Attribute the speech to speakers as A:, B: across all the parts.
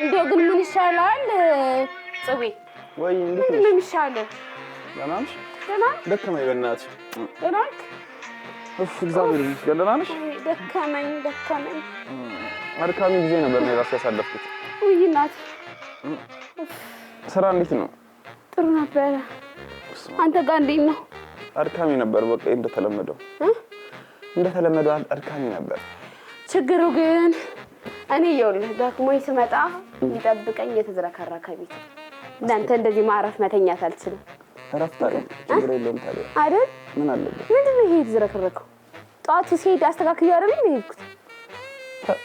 A: እንደው ግን ምን ይሻላል ጽዌ?
B: ወይ
A: ምንድን ነው የሚሻለው?
B: ደህና ነሽ?
A: ደህና
B: ደከመኝ በእናትሽ።
A: ደህና ነህ?
B: እፍ እግዚአብሔር ይመስገን። ደህና ነሽ?
A: ደከመኝ ደከመኝ።
B: አድካሚ ጊዜ ነበር እኔ እራሱ ያሳለፍኩት።
A: ውይ እናቴ።
B: ስራ እንዴት ነው?
A: ጥሩ ነበረ። አንተ ጋር እንዴት ነው?
B: አድካሚ ነበር። በቃ እንደተለመደው እንደተለመደው አድካሚ ነበር።
A: ችግሩ ግን እኔ ይኸውልህ ደክሞኝ ስመጣ የሚጠብቀኝ የተዝረከረከ ቤት። እንዳንተ እንደዚህ ማረፍ መተኛት አልችልም።
B: እረፍት አለ፣ ችግር የለውም። ታዲያ
A: አይደል?
B: ምን አለበት?
A: ምንድን ነው ይሄ የተዝረከረከው? ጠዋት ሲሄድ አስተካክዬው አይደል እንደ የሄድኩት?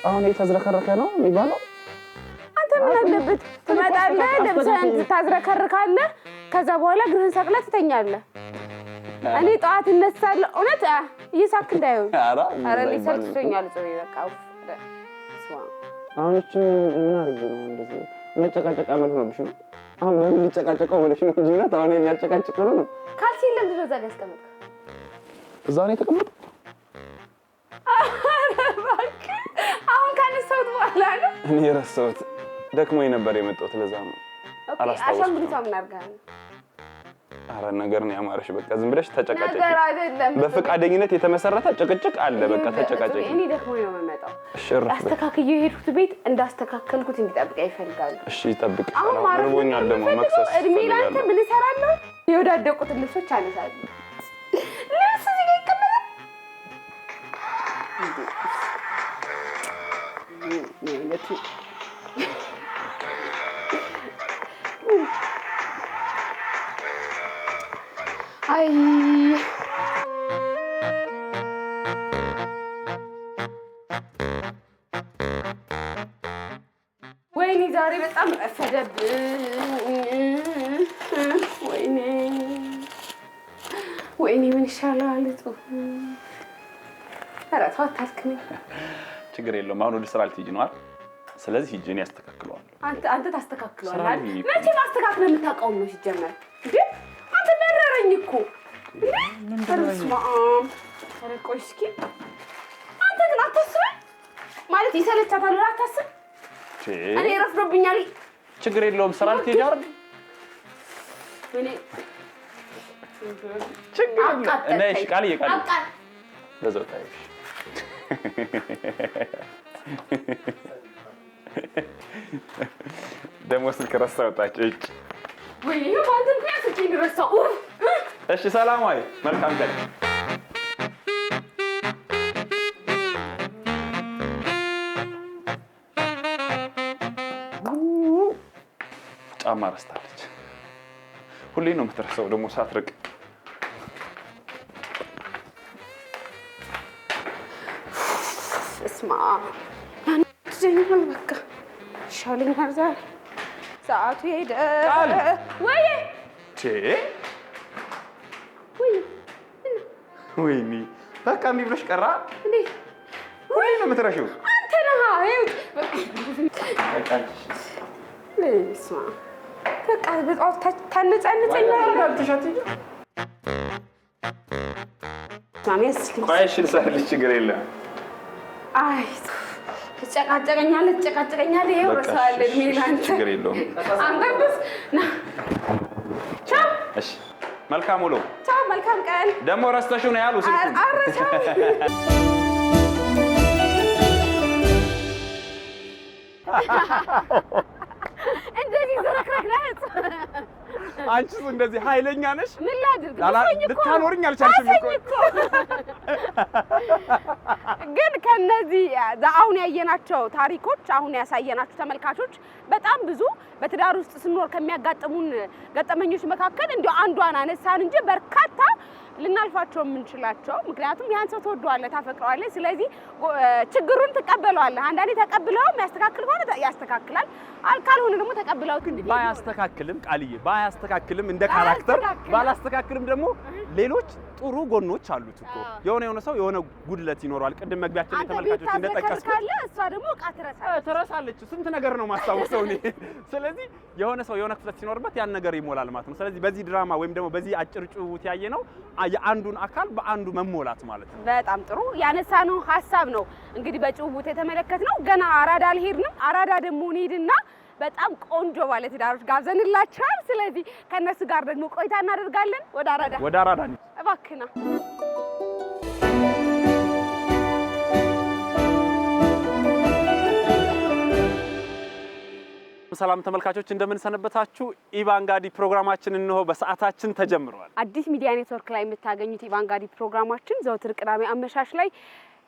B: አሁን የተዝረከረከ ነው የሚባለው?
A: አንተ ምን አለበት ትመጣለህ፣ ልብስህን ታዝረከርካለህ፣ ከዛ በኋላ እግርህን ሰቅለህ ትተኛለህ። እኔ ጠዋት እነሳለሁ። እውነት እየሳክ እንዳይሆን። ኧረ እኔ ሰልችቶኛል። ጽቤ በቃ
B: አሁን እቺ ምን አድርጌ ነው እንደዚህ መጨቃጨቅ አመል ሆኖብሽ ነው? አሁን በምን ልጨቃጨቀው ብለሽ ነው እንጂ እውነት አሁን የሚያጨቃጭቅ ነው ነው።
A: ካልሲ ለምንድን ነው እዛ ጋር ያስቀመጥከው?
B: እዛ ነው የተቀመጠው።
A: ኧረ እባክህ አሁን ካነሳሁት በኋላ ነው።
B: እኔ የረሳሁት ደክሞኝ ነበር የመጣሁት፣ ለዛ ነው አላስታወስኩም።
A: አሻንጉሊቷ ምን አድርጋ ነው?
B: ኧረ ነገር ነው ያማረሽ። በቃ ዝም ብለሽ ተጨቃጨቂ።
A: ነገር አይደለም።
B: በፈቃደኝነት የተመሰረተ ጭቅጭቅ አለ። በቃ ተጨቃጨቂ።
A: እኔ ደክሞኝ ነው የምመጣው።
B: እሺ እረፍ በይ።
A: አስተካክዬ የሄድኩት ቤት እንዳስተካከልኩት እንዲጠብቀኝ ይፈልጋሉ።
B: እሺ ይጠብቅሽ።
A: አሁን ማረፍ
B: እርቦኛል ደግሞ መክሰስ
A: እድሜ ላንተ
B: እፈልጋለሁ።
A: ምን እሰራለሁ? የወዳደቁትን ልብሶች አነሳለሁ። ልብስ እዚህ ጋር ይቀመጣል። አይ ወይኔ ዛሬ በጣም ረፈደብኝ። ወይኔ ወይኔ ምን ይሻላል? ኧረ ተው አታድክመኝ።
B: ችግር የለውም። አሁን ወደ ስራ ልትሄጂ ነው አይደል? ስለዚህ ሂጂ፣ እኔ አስተካክለዋለሁ።
A: አንተ ታስተካክለዋለህ አይደል?
B: ስራ
A: መቼም አስተካክለህ የምታውቀው ነው ሲጀመር። እንዴ አንተ መረረኝ እኮ እንዴ! ኧረ በስመ አብ! ኧረ ቆይ እስኪ አንተ ግን አታስብም ማለት ይሰለቻታል ብለህ አታስብም? እኔ ረፍዶብኛል።
B: ችግር የለውም። ስራ ልትሄጂ አይደል?
A: እኔ
B: ችግር የለውም።
A: አቃጠልከኝ።
B: እሺ ቃልዬ፣ ቃልዬ በዛው ታይሽ። ደግሞ ስልክ ረሳ ወጣች። እጭ
A: ወይኔ በአንተ ምክንያት ስልኬን ረሳሁ።
B: እሺ ሰላም ዋይ። መልካም ቀን። ጫማ ረስታለች። ሁሌ ነው የምትረሳው ደግሞ ሳትርቅ።
A: እስማ ያናድደኛል። በቃ ይሻለኛል ዛሬ ሰዓቱ ሄደ።
B: ቃል!
A: ወይ ወይ
B: ወይኔ በቃ እምቢ ብሎሽ ቀራ።
A: እንዴ
B: ሁሌ ነው የምትረሺው።
A: አንተ ነህ። እስማ በቃ በጠዋት ታነጫንጨኛለህ።
B: ቆይ እሺ ልሰርልሽ፣ ችግር የለም።
A: አይ ትጨቃጨቀኛለህ፣ ትጨቃጨቀኛለህ። ይኸው
B: በቃ
A: ረሳዋለሁ። እድሜ
B: እሺ፣
A: ለአንተ።
B: ችግር የለውም።
A: አንተ ብስ ና። ቻው
B: እሺ መልካም ውሎ።
A: ቻው፣ መልካም ቀን።
B: ደግሞ ረስተሽው ነው ያሉ ስልኩን።
A: አረሳው። እንደዚህ ዝርክርክ ነህ።
B: አንቺስ እንደዚህ ኃይለኛ ነሽ።
A: ምን ላድርግ? ብሶኝ እኮ ነው።
B: ልታኖሪኝ አልቻልሽም እኮ።
A: ብሶኝ እኮ። ግን ከነዚህ አሁን ያየናቸው ታሪኮች አሁን ያሳየናቸው ተመልካቾች በጣም ብዙ በትዳር ውስጥ ስንኖር ከሚያጋጥሙን ገጠመኞች መካከል እንዲያው አንዷን አነሳን እንጂ በርካታ ልናልፋቸው የምንችላቸው፣ ምክንያቱም ያን ሰው ትወደዋለህ፣ ታፈቅረዋለህ። ስለዚህ ችግሩን ትቀበለዋለህ። አንዳንዴ ተቀብለው የሚያስተካክል ከሆነ ያስተካክላል፣ ካልሆነ ደግሞ ተቀብለው
C: ባያስተካክልም፣ ቃልዬ ባያስተካክልም እንደ character ባላስተካክልም ደግሞ ሌሎች ጥሩ ጎኖች አሉት እኮ። የሆነ ሰው የሆነ ጉድለት ይኖረዋል። ቅድም መግቢያችን ላይ ተመልካቾች እንደጠቀስኩት
A: እሷ ደግሞ ዕቃ
C: ትረሳለች። ስንት ነገር ነው ማስታወሰው እኔ። ስለዚህ የሆነ ሰው የሆነ ክፍተት ሲኖርበት ያን ነገር ይሞላል ማለት ነው። ስለዚህ በዚህ ድራማ ወይም ደግሞ በዚህ አጭር ጭውውት ያየነው የአንዱን አካል በአንዱ መሞላት ማለት ነው።
A: በጣም ጥሩ ያነሳነው ሀሳብ ነው። እንግዲህ በጭውውት የተመለከትነው ገና አራዳ አልሄድንም። አራዳ ደግሞ እንሂድና በጣም ቆንጆ ባለትዳሮች ጋብዘንላቸዋል። ስለዚህ ከነሱ ጋር ደግሞ ቆይታ እናደርጋለን። ወደ አራዳ
C: ወደ አራዳ
A: እባክና።
C: ሰላም ተመልካቾች እንደምንሰነበታችሁ። ኢቫንጋዲ ፕሮግራማችን እነሆ በሰዓታችን ተጀምሯል።
A: አዲስ ሚዲያ ኔትወርክ ላይ የምታገኙት ኢቫንጋዲ ፕሮግራማችን ዘወትር ቅዳሜ አመሻሽ ላይ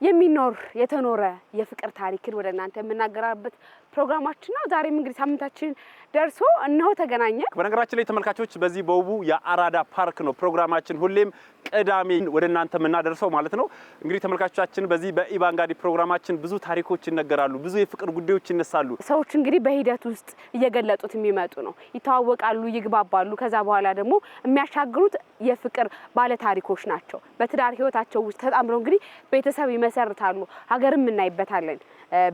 A: የሚኖር የተኖረ የፍቅር ታሪክን ወደ እናንተ የምናገራበት ፕሮግራማችን ነው። ዛሬም እንግዲህ ሳምንታችን ደርሶ እነሆ ተገናኘ።
C: በነገራችን ላይ ተመልካቾች በዚህ በውቡ የአራዳ ፓርክ ነው ፕሮግራማችን ሁሌም ቅዳሜ ወደ እናንተ የምናደርሰው ማለት ነው። እንግዲህ ተመልካቾቻችን በዚህ በኢቫንጋዲ ፕሮግራማችን ብዙ ታሪኮች ይነገራሉ፣ ብዙ የፍቅር ጉዳዮች ይነሳሉ።
A: ሰዎች እንግዲህ በሂደት ውስጥ እየገለጡት የሚመጡ ነው። ይተዋወቃሉ፣ ይግባባሉ። ከዛ በኋላ ደግሞ የሚያሻግሩት የፍቅር ባለ ታሪኮች ናቸው። በትዳር ህይወታቸው ውስጥ ተጣምረው እንግዲህ ቤተሰብ ይመሰርታሉ። ሀገርም እናይበታለን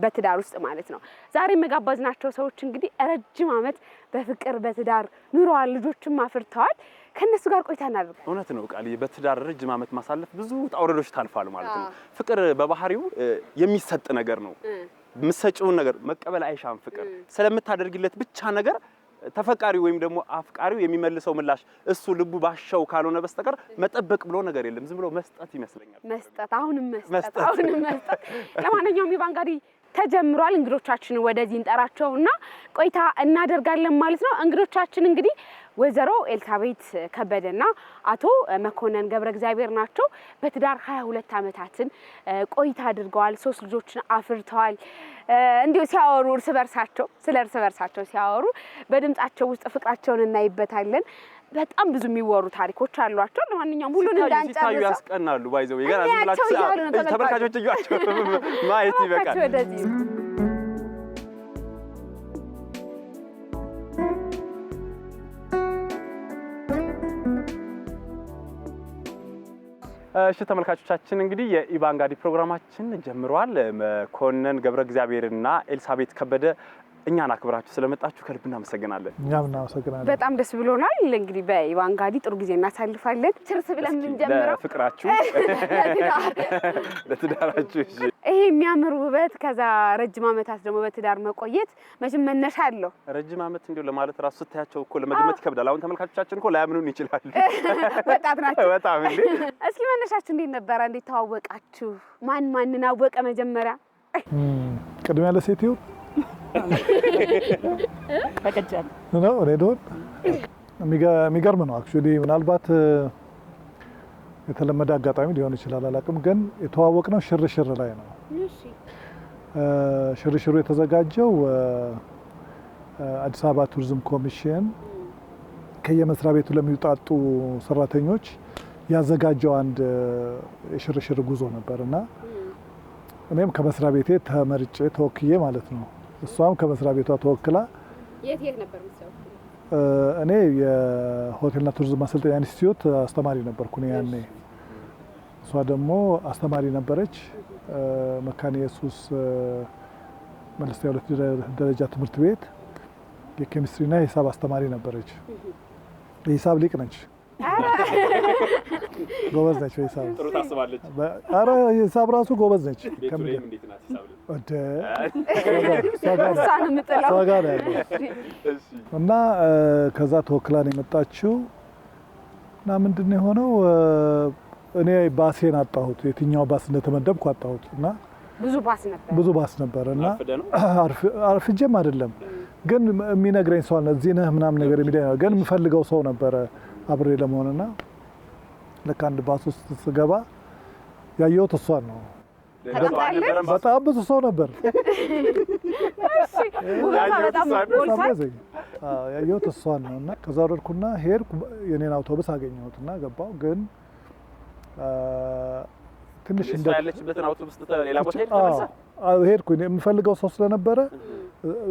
A: በትዳር ውስጥ ማለት ነው። ዛሬ የመጋበዝናቸው ሰዎች እንግዲህ ረጅም ዓመት በፍቅር በትዳር ኑረዋል፣ ልጆችም አፍርተዋል። ከነሱ ጋር ቆይታ እናደርጋለን።
C: እውነት ነው ቃልዬ፣ በትዳር ረጅም ዓመት ማሳለፍ ብዙ ውጣ ውረዶች ታልፋል ማለት ነው። ፍቅር በባህሪው የሚሰጥ ነገር ነው። የምትሰጪውን ነገር መቀበል አይሻም። ፍቅር ስለምታደርጊለት ብቻ ነገር ተፈቃሪው ወይም ደግሞ አፍቃሪው የሚመልሰው ምላሽ እሱ ልቡ ባሻው ካልሆነ በስተቀር መጠበቅ ብሎ ነገር የለም። ዝም ብሎ መስጠት ይመስለኛል።
A: መስጠት፣ አሁንም መስጠት፣ አሁንም መስጠት። ለማንኛውም ኢቫንጋዲ ተጀምሯል። እንግዶቻችንን ወደዚህ እንጠራቸውና ቆይታ እናደርጋለን ማለት ነው። እንግዶቻችን እንግዲህ ወይዘሮ ኤልሳቤት ከበደና አቶ መኮንን ገብረ እግዚአብሔር ናቸው። በትዳር 22 ዓመታትን ቆይታ አድርገዋል። 3 ልጆችን አፍርተዋል። እንዲሁ ሲያወሩ እርስ በርሳቸው ስለ እርስ በርሳቸው ሲያወሩ በድምጻቸው ውስጥ ፍቅራቸውን እናይበታለን። በጣም ብዙ የሚወሩ ታሪኮች አሏቸው። ለማንኛውም ሁሉን እንዳንጨርሰው
C: ሲታዩ ያስቀናሉ። ባይዘው የጋራ ዝም ብላችሁ ተመልካቾች እዩዋቸው ማየት ይበቃል።
A: ወደዚህ
C: እሺ ተመልካቾቻችን እንግዲህ የኢቫንጋዲ ፕሮግራማችን ጀምሯል። መኮንን ገብረ እግዚአብሔርና ኤልሳቤት ከበደ እኛን አክብራችሁ ስለመጣችሁ ከልብ እናመሰግናለን።
D: እኛም እናመሰግናለን።
A: በጣም ደስ ብሎናል። እንግዲህ በኢቫንጋዲ ጥሩ ጊዜ እናሳልፋለን። ችርስ ብለን የምንጀምረው
C: ለፍቅራችሁ ለትዳራችሁ። እሺ
A: ይሄ የሚያምር ውበት፣ ከዛ ረጅም ዓመታት ደግሞ በትዳር መቆየት መቼም መነሻ አለው።
C: ረጅም ዓመት እንዲሁ ለማለት ራሱ ስታያቸው እኮ ለመገመት ይከብዳል። አሁን ተመልካቾቻችን እኮ ላያምኑን ይችላሉ።
A: ወጣት ናቸው
C: በጣም እንዴ።
A: እስኪ መነሻችሁ እንዴት ነበረ? እንዴት ተዋወቃችሁ? ማን ማንን አወቀ መጀመሪያ?
D: ቅድሚያ ለሴት ይሁን ነው። እኔ ደሆን የሚገርም ነው። actually ምናልባት የተለመደ አጋጣሚ ሊሆን ይችላል አላውቅም፣ ግን የተዋወቅነው ሽርሽር ላይ ነው። ሽርሽሩ የተዘጋጀው አዲስ አበባ ቱሪዝም ኮሚሽን ከየመስሪያ ቤቱ ለሚውጣጡ ሰራተኞች ያዘጋጀው አንድ የሽርሽር ጉዞ ነበር እና እኔም ከመስሪያ ቤቴ ተመርጬ ተወክዬ ማለት ነው፣ እሷም ከመስሪያ ቤቷ ተወክላ።
A: የት የት ነበር የምትሰሩት?
D: እኔ የሆቴልና ቱሪዝም ማሰልጠኛ ኢንስቲትዩት አስተማሪ ነበርኩ ያኔ። እሷ ደግሞ አስተማሪ ነበረች መካነ ኢየሱስ መለስተኛ ሁለት ደረጃ ትምህርት ቤት የኬሚስትሪና የሂሳብ አስተማሪ ነበረች። የሂሳብ ሊቅ ነች፣ ጎበዝ ነች በሂሳብ።
C: ጥሩ ታስባለች።
D: ኧረ ሂሳብ ራሱ ጎበዝ ነች። እና ከዛ ተወክላ ነው የመጣችው። እና ምንድን ነው የሆነው፣ እኔ ባሴን አጣሁት፣ የትኛው ባስ እንደተመደብኩ አጣሁት። እና
A: ብዙ ባስ ነበር፣
D: ብዙ ባስ ነበር። እና አርፍጄም አይደለም ግን የሚነግረኝ ሰው አለ፣ እዚህ ነህ ምናምን ነገር የሚለኝ ነው። ግን የምፈልገው ሰው ነበረ አብሬ ለመሆንና ልክ አንድ ባስ ውስጥ ስገባ ያየሁት እሷን ነው። በጣም ብዙ ሰው ነበር። ያየሁት እሷን ነው። እና ከዛ ወረድኩና ሄድኩ። የኔን አውቶቡስ አገኘሁት እና ገባሁ። ግን ትንሽ
C: እሷ ያለችበትን አውቶቡስ ትተህ ሌላ ቦታ ሄድክ ተመልሰህ?
D: አዎ ሄድኩኝ። የምፈልገው ሰው ስለነበረ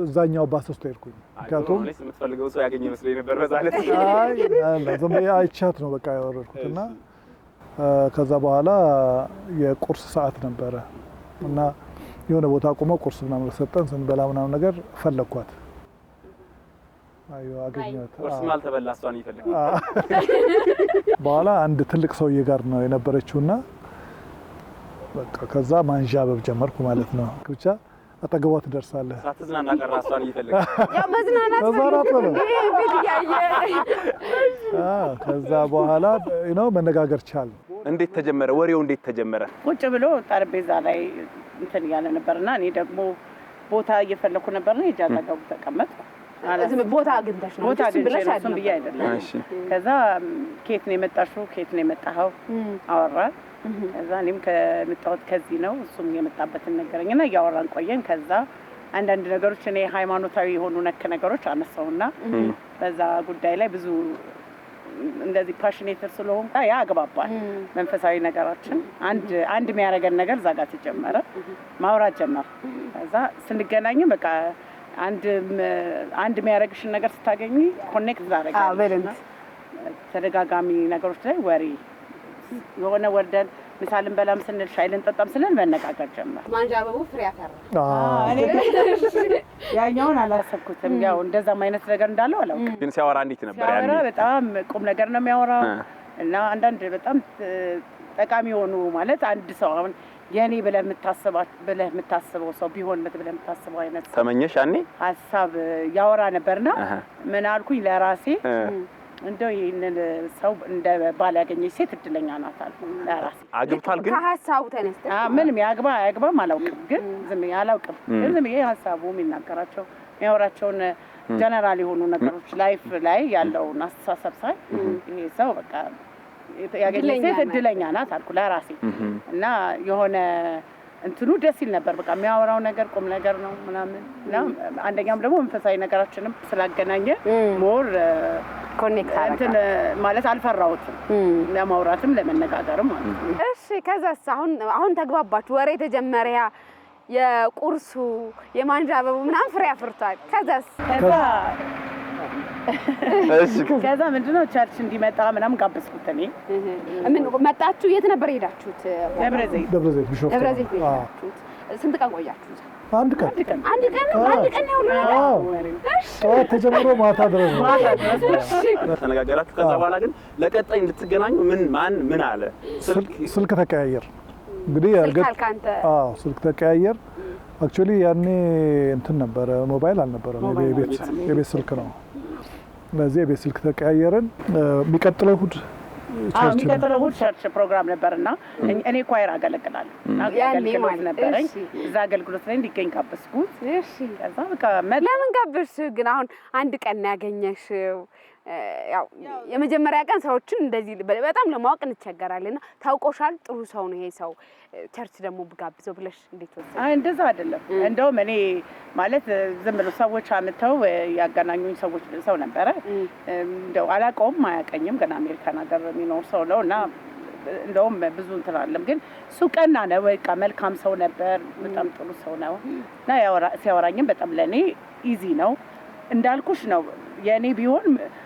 D: እዛኛው ባስ ውስጥ ሄድኩኝ። ምክንያቱም
C: እኔስ የምትፈልገው ሰው ያገኘ መስሎኝ ነበር በዛ ዕለት።
D: አይ አለ ዝም ብዬ አይቻት ነው በቃ ያወረድኩት። እና ከዛ በኋላ የቁርስ ሰዓት ነበረ እና የሆነ ቦታ ቆመው ቁርስ ምናምን ሰጠን። ስንበላ ምናምን ነገር ፈለግኳት። አዩ አገኘኋት።
C: ቁርስም አልተበላ እሷን እየፈለግክ።
D: በኋላ አንድ ትልቅ ሰውዬ ጋር ነው የነበረችውና በቃ ከዛ ማንዣበብ ጀመርኩ ማለት ነው። ብቻ አጠገቧ ትደርሳለህ።
C: ሳትዝናና ቀረ እሷን እየፈለግክ።
A: ያው መዝናናት
D: መዝናናት ነው።
A: ይሄ ቤት እያየ
D: ከዛ በኋላ ነው መነጋገር ቻል።
C: እንዴት ተጀመረ ወሬው? እንዴት ተጀመረ?
E: ቁጭ ብሎ ጠረጴዛ ላይ እንትን እያለ ነበርና እኔ ደግሞ ቦታ እየፈለኩ ነበርና ሄጄ አጠገቡ ተቀመጥኩ።
A: ዝም ቦታ አግኝተሽ ነው
E: ቦታ
A: እንጂ እሱን
E: አግኝቼ
A: ብለሽ
E: ነው፣ እሱን ብዬ
A: አይደለም።
E: አይደለም።
C: እሺ
E: ከዛ ከየት ነው የመጣሽው? ከየት ነው የመጣኸው? አወራን። ከዛ እኔም ከመጣሁት ከዚህ ነው፣ እሱም የመጣበትን ነገረኝና እያወራን ቆየን። ከዛ አንዳንድ ነገሮች እኔ ሃይማኖታዊ የሆኑ ነክ ነገሮች አነሳውና በዛ ጉዳይ ላይ ብዙ እንደዚህ passionate ስለሆንኩ ያ አግባባል። መንፈሳዊ ነገራችን አንድ አንድ የሚያደርገን ነገር እዛ ጋር ተጀመረ፣ ማውራት ጀመር። ከዛ ስንገናኝ በቃ አንድ አንድ የሚያደርግሽን ነገር ስታገኝ connect ታደርጊያለሽ።
A: በደንብ።
E: ተደጋጋሚ ነገሮች ላይ ወሬ የሆነ ወርደን ምሳ ልንበላም ስንል ሻይ ልንጠጣም ስንል መነጋገር ጀመር።
A: ማንዣበቡ ፍሬ አፈራ።
E: እኔ ያኛውን አላሰብኩትም። ያው እንደዛም አይነት ነገር እንዳለው አላውቅም።
C: ግን ሲያወራ እንዴት ነበር
E: ሲያወራ
C: ያኔ?
E: በጣም ቁም ነገር ነው የሚያወራው እና አንዳንድ በጣም ጠቃሚ የሆኑ ማለት አንድ ሰው አሁን የኔ ብለህ የምታስበው ሰው ቢሆን ብለህ የምታስበው አይነት ሰው
C: ተመኘሽ ያኔ?
E: ሀሳብ ያወራ ነበርና ምን አልኩኝ ለራሴ እንደው ይህንን ሰው እንደ ባል ያገኘች ሴት እድለኛ ናት አልኩ ለራሴ።
C: አግብቷል ግን?
A: ከሀሳቡ ተነስተሽ
E: ምንም ያግባ አያግባም አላውቅም፣ ግን ዝም አላውቅም፣ ግን ዝም ይሄ ሀሳቡ የሚናገራቸው የሚያወራቸውን ጀነራል የሆኑ ነገሮች life ላይ ያለውን አስተሳሰብ ሳይ ይሄ ሰው በቃ ያገኘች ሴት እድለኛ ናት አልኩ ለራሴ። እና የሆነ እንትኑ ደስ ይል ነበር። በቃ የሚያወራው ነገር ቁም ነገር ነው ምናምን እና አንደኛም ደግሞ መንፈሳዊ ነገራችንም ስላገናኘ more
A: connect
E: እንትን ማለት አልፈራሁትም ለማውራትም ለመነጋገርም ማለት ነው።
A: እሺ ከዛስ አሁን አሁን ተግባባችሁ፣ ወሬ ተጀመረ፣ ያ የቁርሱ የማንዣበቡ ምናምን ፍሬ አፍርቷል። ከዛስ
E: ከዛ ምንድነው church እንዲመጣ ምናምን ጋበዝኩት እኔ።
A: ምን መጣችሁ? የት ነበር የሄዳችሁት?
E: ደብረ ዘይት።
D: ደብረ ዘይት ቢሾፍቱ።
A: ደብረ ዘይት ነው የሄዳችሁት። ስንት ቀን ቆያችሁ?
D: አንድ ቀን።
A: አንድ ቀን ነው። አንድ ቀን ነው ሁሉ ነገር።
D: ጠዋት ተጀምሮ ማታ ድረስ ነው።
C: ተነጋገራችሁ። ከዛ በኋላ ግን ለቀጣይ እንድትገናኙ ምን ማን ምን አለ?
D: ስልክ ተቀያየር እንግዲህ
A: ስልክ አልክ አንተ?
D: አዎ ስልክ ተቀያየር። Actually ያኔ እንትን ነበረ፣ ሞባይል አልነበረም፣ የቤት ስልክ ነው። ለዚህ የቤት ስልክ ተቀያየርን። የሚቀጥለው እሑድ
E: የሚቀጥለው እሑድ church ፕሮግራም ነበርና እኔ choir አገለግላለሁ እና አገልግሎት ነበረኝ። እዛ አገልግሎት ላይ እንዲገኝ ጋበዝኩት።
A: እሺ
E: ከዛ በቃ
A: ለምን ጋበዝሽው ግን? አሁን አንድ ቀን ነው ያገኘሽው። ያው የመጀመሪያ ቀን ሰዎችን እንደዚህ በጣም ለማወቅ እንቸገራለን። እና ታውቆሻል፣ ጥሩ ሰው ነው ይሄ ሰው፣ church ደግሞ ብጋብዘው ብለሽ እንዴት ወሰንሽ?
E: አይ እንደዛ አይደለም። እንደውም እኔ ማለት ዝም ብሎ ሰዎች አምጥተው ያገናኙኝ ሰዎች ሰው ነበረ። እንደው አላውቀውም፣ አያውቀኝም። ገና አሜሪካን ሀገር የሚኖር ሰው ነው እና እንደውም ብዙ እንትን አለም፣ ግን እሱ ቀና ነው፣ በቃ መልካም ሰው ነበር። በጣም ጥሩ ሰው ነው እና ሲያወራኝም በጣም ለእኔ easy ነው። እንዳልኩሽ ነው የእኔ ቢሆን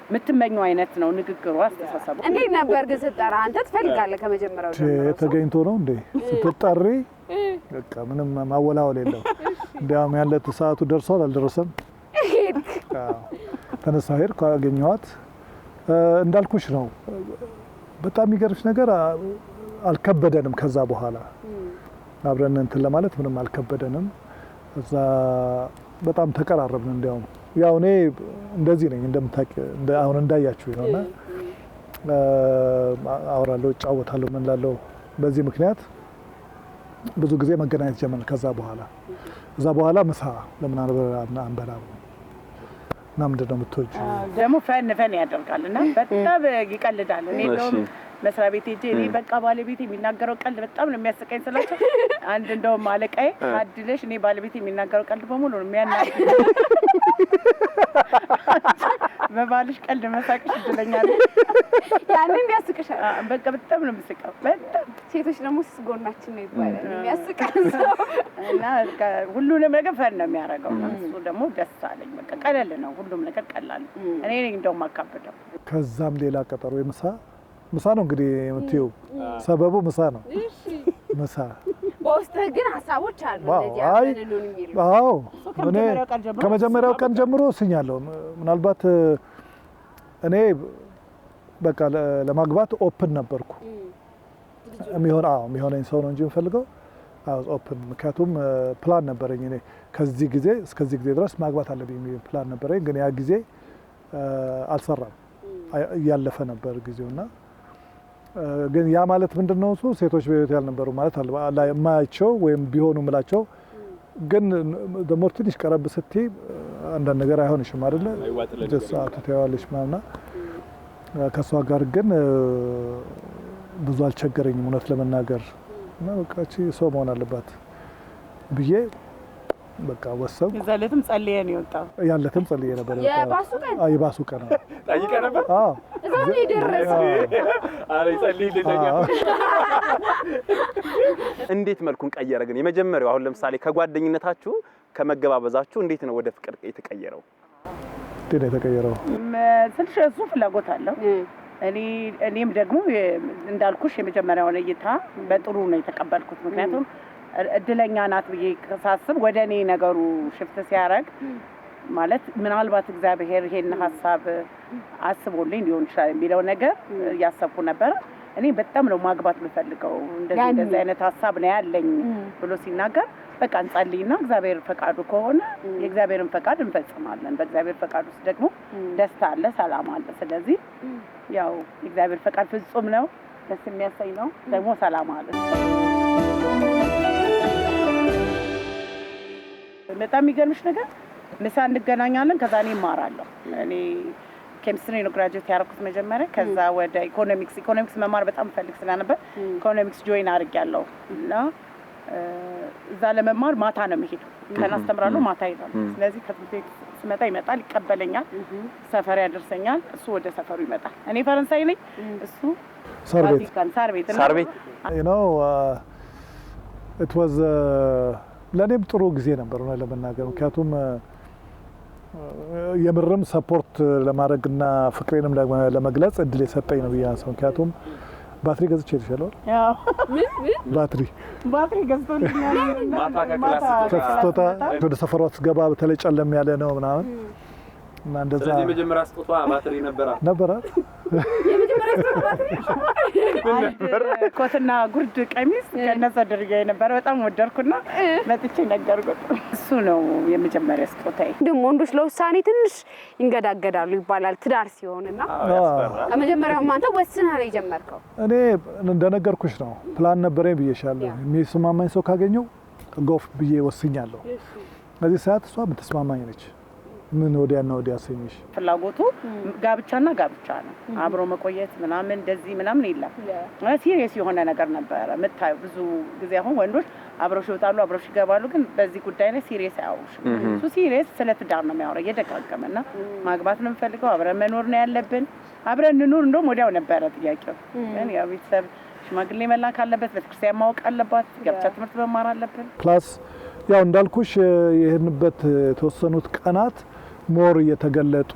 E: የምትመኘው አይነት ነው ንግግሩ፣ አስተሳሰቡ።
A: እንዴት ነበር ግን ስትጠራ? አንተ ትፈልጋለህ ከመጀመሪያው ጀምሮ
D: ተገኝቶ ነው እንዴ ስትጠሪ? በቃ ምንም ማወላወል የለው። እንዲያውም ያለ ሰዓቱ ደርሷል አልደረሰም፣ ተነሳ ሄድኩ፣ አገኘኋት። እንዳልኩሽ ነው። በጣም የሚገርምሽ ነገር አልከበደንም። ከዛ በኋላ አብረን እንትን ለማለት ምንም አልከበደንም። እዛ በጣም ተቀራረብን። እንዲያውም ያው እኔ እንደዚህ ነኝ እንደምታውቂ፣ አሁን እንዳያችሁ ነውና አወራለሁ፣ እጫወታለሁ፣ ምን እላለሁ። በዚህ ምክንያት ብዙ ጊዜ መገናኘት ጀመርን። ከዛ በኋላ እዛ በኋላ ምሳ ለምን አንበላም እና ምንድን ነው የምትወጂው?
E: ደግሞ fun fun ያደርጋል እና በጣም ይቀልዳል። እኔ እንደውም መስሪያ ቤት ሄጄ እኔ በቃ ባለቤቴ የሚናገረው ቀልድ በጣም ነው የሚያስቀኝ ስላቸው፣ አንድ እንደውም አለቃዬ አድለሽ እኔ ባለቤቴ የሚናገረው ቀልድ በሙሉ ነው የሚያናግረው። በባልሽ ቀልድ መሳቅሽ እድለኛ ነሽ።
A: ያንን ያስቅሻል።
E: በቃ በጣም ነው የምስቀው። በጣም
A: ሴቶች ደግሞ ስስ ጎናችን ነው ይባላል። የሚያስቀን ሰው
E: እና ሁሉንም ነገር fun ነው የሚያደርገው። እሱ ደግሞ ደስ አለኝ። በቃ ቀለል ነው ሁሉም ነገር ቀላል ነው። እኔ ነኝ እንደውም አካብደው።
D: ከዛም ሌላ ቀጠሮ የምሳ ምሳ ነው እንግዲህ የምትይው፣ ሰበቡ ምሳ ነው። ምሳ
A: በውስጥህ ግን ሀሳቦች አሉ እንደዚህ አብረን እንሁን የሚሉ።
D: አዎ እኔ ከመጀመሪያው ቀን ጀምሮ ወስኛለሁ። ምናልባት እኔ በቃ ለማግባት open ነበርኩ። የሚሆነኝ ሰው ነው እንጂ የምፈልገው open። ምክንያቱም ፕላን ነበረኝ እኔ ከዚህ ጊዜ እስከዚህ ጊዜ ድረስ ማግባት አለብኝ የሚል ፕላን ነበረኝ። ግን ያ ጊዜ አልሰራም፣ እያለፈ ነበር ጊዜውና ግን ያ ማለት ምንድነው እሱ ሴቶች በህይወት ያልነበሩ ማለት አለ የማያቸው ወይም ቢሆኑ ምላቸው ግን ደሞ ትንሽ ቀረብ ስትይ አንዳንድ ነገር አይሆንሽም አይደለ? ጀሳ ትተዋለሽ ምናምን። ከሷ ጋር ግን ብዙ አልቸገረኝም እውነት ለመናገር እና በቃ እቺ ሰው መሆን አለባት ብዬ በቃ ወሰንኩ።
E: የዛለትም ጸልዬ ነው የወጣው።
D: ያለትም ጸልዬ ነበር
A: የባሱ ቀን።
D: የባሱ ቀን
C: ጠይቀህ ነበር?
D: አዎ
A: እዛው ነው የደረሰው።
C: አረ ይጸልይልኝ። እንዴት መልኩን ቀየረ ግን? የመጀመሪያው አሁን ለምሳሌ ከጓደኝነታችሁ ከመገባበዛችሁ እንዴት ነው ወደ ፍቅር የተቀየረው?
D: እንዴት ነው የተቀየረው?
E: ስልሽ እሱ ፍላጎት አለው። እኔም ደግሞ እንዳልኩሽ የመጀመሪያውን እይታ በጥሩ ነው የተቀበልኩት። ምክንያቱም እድለኛ ናት ብዬ ሳስብ ወደ እኔ ነገሩ shift ሲያደርግ ማለት ምናልባት እግዚአብሔር ይሄን ሀሳብ አስቦልኝ ሊሆን ይችላል የሚለው ነገር እያሰብኩ ነበር። እኔ በጣም ነው ማግባት የምፈልገው እንደዚህ እንደዚህ አይነት ሀሳብ ነው ያለኝ ብሎ ሲናገር በቃ እንጸልይና እግዚአብሔር ፈቃዱ ከሆነ የእግዚአብሔርን ፈቃድ እንፈጽማለን። በእግዚአብሔር ፈቃድ ውስጥ ደግሞ ደስታ አለ፣ ሰላም አለ። ስለዚህ ያው የእግዚአብሔር ፈቃድ ፍጹም ነው፣ ደስ የሚያሰኝ ነው፣ ደግሞ ሰላም አለ። በጣም የሚገርምሽ ነገር ምሳ እንገናኛለን። ከዛ እኔ እማራለሁ። እኔ ኬሚስትሪ ነው graduate ያደረኩት መጀመሪያ። ከዛ ወደ ኢኮኖሚክስ መማር በጣም ፈልግ ስለነበር economics join አድርጌያለሁ እና እዛ ለመማር ማታ ነው የምሄደው። ቀን አስተምራለሁ፣ ማታ እሄዳለሁ። ስለዚህ ከትምህርት ቤት ስመጣ ይመጣል፣ ይቀበለኛል፣ ሰፈር ያደርሰኛል። እሱ ወደ ሰፈሩ ይመጣል። እኔ ፈረንሳይ ነኝ፣ እሱ
D: ሳር ቤት
E: ሳር ቤት
C: ሳር ቤት
D: ነው። It was ለእኔም ጥሩ ጊዜ ነበር እውነት ለመናገር ምክንያቱም የምርም support ለማድረግና ፍቅሬንም ለመግለጽ እድል የሰጠኝ ነው ብዬ አስባለሁ። ምክንያቱም ባትሪ ገዝቼ የተሻለው ባትሪ
E: ባትሪ ገዝቶልኛል።
D: ከስጦታ ወደ ሰፈሯ ስትገባ በተለይ ጨለም ያለ ነው ምናምን እና እንደዛ።
C: ስለዚህ የመጀመሪያ ስጦታ ባትሪ
D: ነበረ።
A: የመጀመሪያ ስጦታ ባትሪ
E: ኮትና ጉርድ ቀሚስ ከነዛ ድርያ የነበረ በጣም ወደድኩና መጥቼ ነገርኩት። እሱ ነው የመጀመሪያ ስጦታዬ።
A: ደግሞ ወንዶች ለውሳኔ ትንሽ ይንገዳገዳሉ ይባላል ትዳር ሲሆንና ከመጀመሪያው አንተ ወስነህ ነው የጀመርከው?
D: እኔ እንደነገርኩሽ ነው ፕላን ነበረኝ ብዬሻለሁ። የሚስማማኝ ሰው ካገኘው ጎፍ ብዬ ወስኛለሁ። በዚህ ሰዓት እሷ የምትስማማኝ ነች። ምን ወዲያና ወዲያ አሰኝሽ።
E: ፍላጎቱ ጋብቻና ጋብቻ ነው። አብሮ መቆየት ምናምን እንደዚህ ምናምን የለም። serious የሆነ ነገር ነበረ የምታየው። ብዙ ጊዜ አሁን ወንዶች አብረው ይወጣሉ፣ አብረው ይገባሉ፣ ግን በዚህ ጉዳይ ላይ serious አያወሩሽም። እሱ serious ስለ ትዳር ነው የሚያወራው እየደጋገመ እና ማግባት ነው የምፈልገው፣ አብረን መኖር ነው ያለብን፣ አብረን እንኑር። እንደውም ወዲያው ነበረ ጥያቄው። ግን ያው ቤተሰብ ሽማግሌ መላክ አለበት፣ ቤተክርስቲያን ማወቅ አለባት፣ ጋብቻ ትምህርት መማር አለብን።
D: plus ያው እንዳልኩሽ የሄድንበት የተወሰኑት ቀናት more እየተገለጡ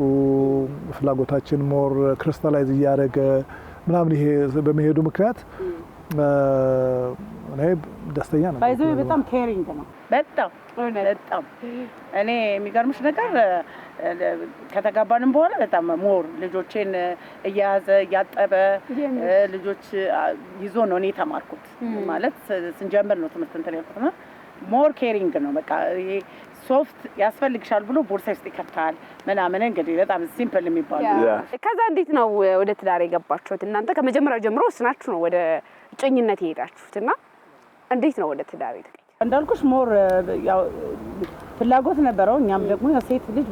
D: ፍላጎታችን more crystallize እያደረገ ምናምን ይሄ በመሄዱ ምክንያት እኔ ደስተኛ ነኝ።
E: By the way በጣም caring ነው። በጣም በጣም እኔ የሚገርምሽ ነገር ከተጋባንም በኋላ በጣም more ልጆቼን እየያዘ እያጠበ ልጆች ይዞ ነው እኔ የተማርኩት። ማለት ስንጀምር ነው ትምህርት እንትን ያልኩት እና more caring ነው። በቃ ይሄ ሶፍት ያስፈልግሻል ብሎ ቦርሳ ውስጥ ይከታል ምናምን። እንግዲህ በጣም simple የሚባሉ።
A: ከዛ እንዴት ነው ወደ ትዳር የገባችሁት እናንተ? ከመጀመሪያው ጀምሮ ወስናችሁ ነው ወደ እጮኝነት የሄዳችሁት እና እንዴት ነው ወደ ትዳር የተቀየረው?
E: እንዳልኩሽ more ያው ፍላጎት ነበረው። እኛም ደግሞ ያው ሴት ልጅ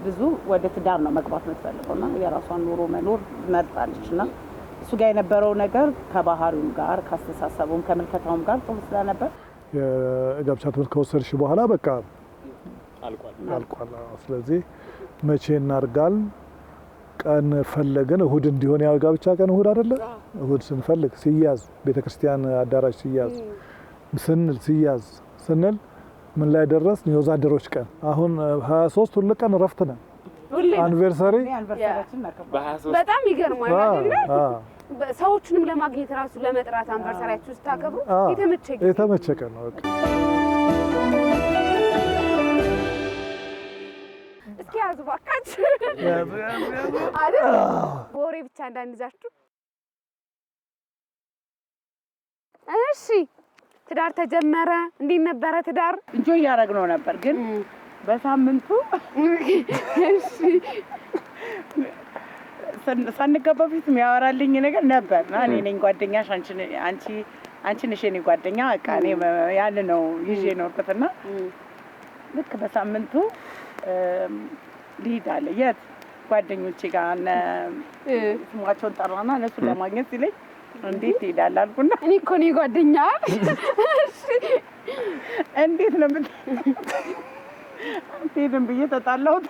E: ብዙ ወደ ትዳር ነው መግባት የምትፈልገው እና የራሷን ኑሮ መኖር መርጣለች እና እሱ ጋር የነበረው ነገር ከባህሪውም ጋር ካስተሳሰቡም ከምልከታውም ጋር ጥሩ ስለነበር
D: የጋብቻ ትምህርት ከወሰድሽ በኋላ በቃ
C: አልቋል
D: አልቋል። ስለዚህ መቼ እናርጋል? ቀን ፈለግን እሁድ እንዲሆን፣ ያው ጋብቻ ቀን እሁድ አይደለ? እሁድ ስንፈልግ ሲያዝ፣ ቤተክርስቲያን አዳራሽ ሲያዝ ስንል ሲያዝ ስንል ምን ላይ ደረስ? የወዛደሮች ቀን አሁን 23 ሁሉ ቀን እረፍት ነን። Anniversary
A: በጣም ይገርማል አይደለ? ሰዎችንም ለማግኘት ራሱ ለመጥራት anniversary ያችሁ ስታከብሩ የተመቸ ጊዜ
D: የተመቸ ቀን ነው።
A: እስኪ ያዙ እባካችሁ አይደል? ወሬ ብቻ እንዳንይዛችሁ። እሺ ትዳር ተጀመረ። እንዴት ነበረ ትዳር?
E: Enjoy እያደረግነው ነበር፣ ግን በሳምንቱ
A: እሺ
E: ሳንጋባ በፊት የሚያወራልኝ ነገር ነበር። እኔ ነኝ ጓደኛሽ፣ አንቺ ነሽ የእኔ ጓደኛ፣ በቃ እኔ ያን ነው ይዤ የኖርኩት። እና ልክ በሳምንቱ ልሂድ አለ። የት? ጓደኞቼ ጋር እነ ስማቸውን ጠራና እነሱን ለማግኘት ሲለኝ እንዴት ትሄዳለህ አልኩና
A: እኔ እኮ ነኝ ጓደኛ።
E: እንዴት ነው አትሄድም ብዬ ተጣላሁት።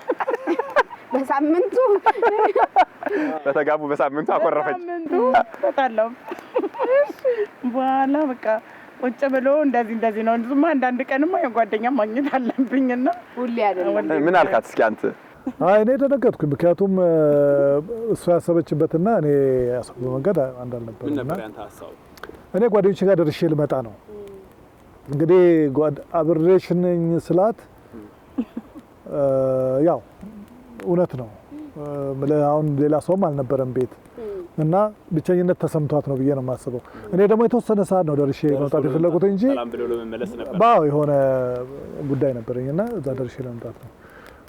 A: በሳምንቱ
C: በተጋቡ በሳምንቱ አኮረፈች።
E: በሳምንቱ ተጣላሁ። በኋላ በቃ ቁጭ ብሎ እንደዚህ እንደዚህ ነው እንጂማ አንዳንድ ቀንማ የጓደኛ ማግኘት አለብኝና
A: ሁሌ አይደለም።
C: ምን አልካት እስኪ አንተ?
D: አይ እኔ ደነገጥኩኝ። ምክንያቱም እሷ ያሰበችበትና እኔ ያሰብኩት መንገድ አንድ አልነበረም።
C: ምን ነበር ያንተ ሀሳብ?
D: እኔ ጓደኞቼ ጋር ደርሼ ልመጣ ነው እንግዲህ አብሬሽ ነኝ ስላት ያው እውነት ነው። አሁን ሌላ ሰውም አልነበረም ቤት እና ብቸኝነት ተሰምቷት ነው ብዬ ነው የማስበው። እኔ ደግሞ የተወሰነ ሰዓት ነው ደርሼ መምጣት የፈለጉት እንጂ
C: ሰላም ብሎ ለመመለስ ነበር።
D: ባው የሆነ ጉዳይ ነበረኝና እዛ ደርሼ ለመምጣት ነው።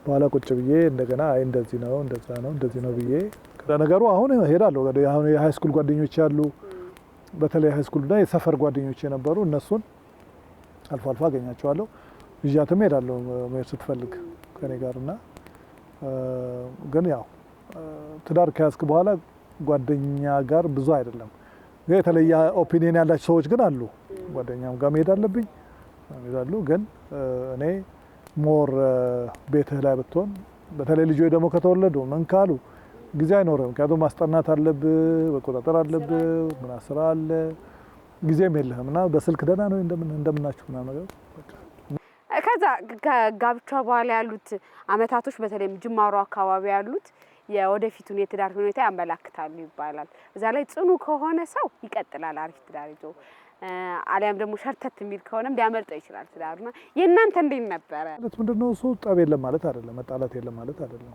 D: በኋላ ቁጭ ብዬ እንደገና አይ እንደዚህ ነው እንደዛ ነው እንደዚህ ነው ብዬ ነገሩ አሁን እሄዳለሁ። አሁን የ high school ጓደኞች ያሉ፣ በተለይ high school እና የሰፈር ጓደኞች የነበሩ እነሱን አልፎ አልፎ አገኛቸዋለሁ። ይዣትም እሄዳለሁ መሄድ ስትፈልግ ከኔ ጋር። እና ግን ያው ትዳር ከያዝክ በኋላ ጓደኛ ጋር ብዙ አይደለም። ግን የተለየ opinion ያላቸው ሰዎች ግን አሉ። ጓደኛም ጋር መሄድ አለብኝ ይላሉ። ግን እኔ more ቤትህ ላይ ብትሆን፣ በተለይ ልጆች ደግሞ ከተወለዱ ምን ካሉ ጊዜ አይኖርም። ምክንያቱም ማስጠናት አለብህ፣ መቆጣጠር አለብህ፣ ምና ስራ አለ፣ ጊዜም የለህም። እና በስልክ ደህና ነው እንደምን እንደምናችሁ ምናምን ነገር በቃ።
A: ከዛ ከጋብቻ በኋላ ያሉት አመታቶች በተለይም ጅማሮ አካባቢ ያሉት የወደፊቱን የትዳር ሁኔታ ያመላክታሉ ይባላል። እዛ ላይ ጽኑ ከሆነ ሰው ይቀጥላል አሪፍ ትዳር ይዞ፣ አሊያም ደግሞ ሸርተት የሚል ከሆነም ሊያመልጠው ይችላል ትዳሩና። የእናንተ እንዴት ነበረ?
D: ማለት ምንድነው እሱ ጠብ የለም ማለት አይደለም፣ መጣላት የለም ማለት አይደለም።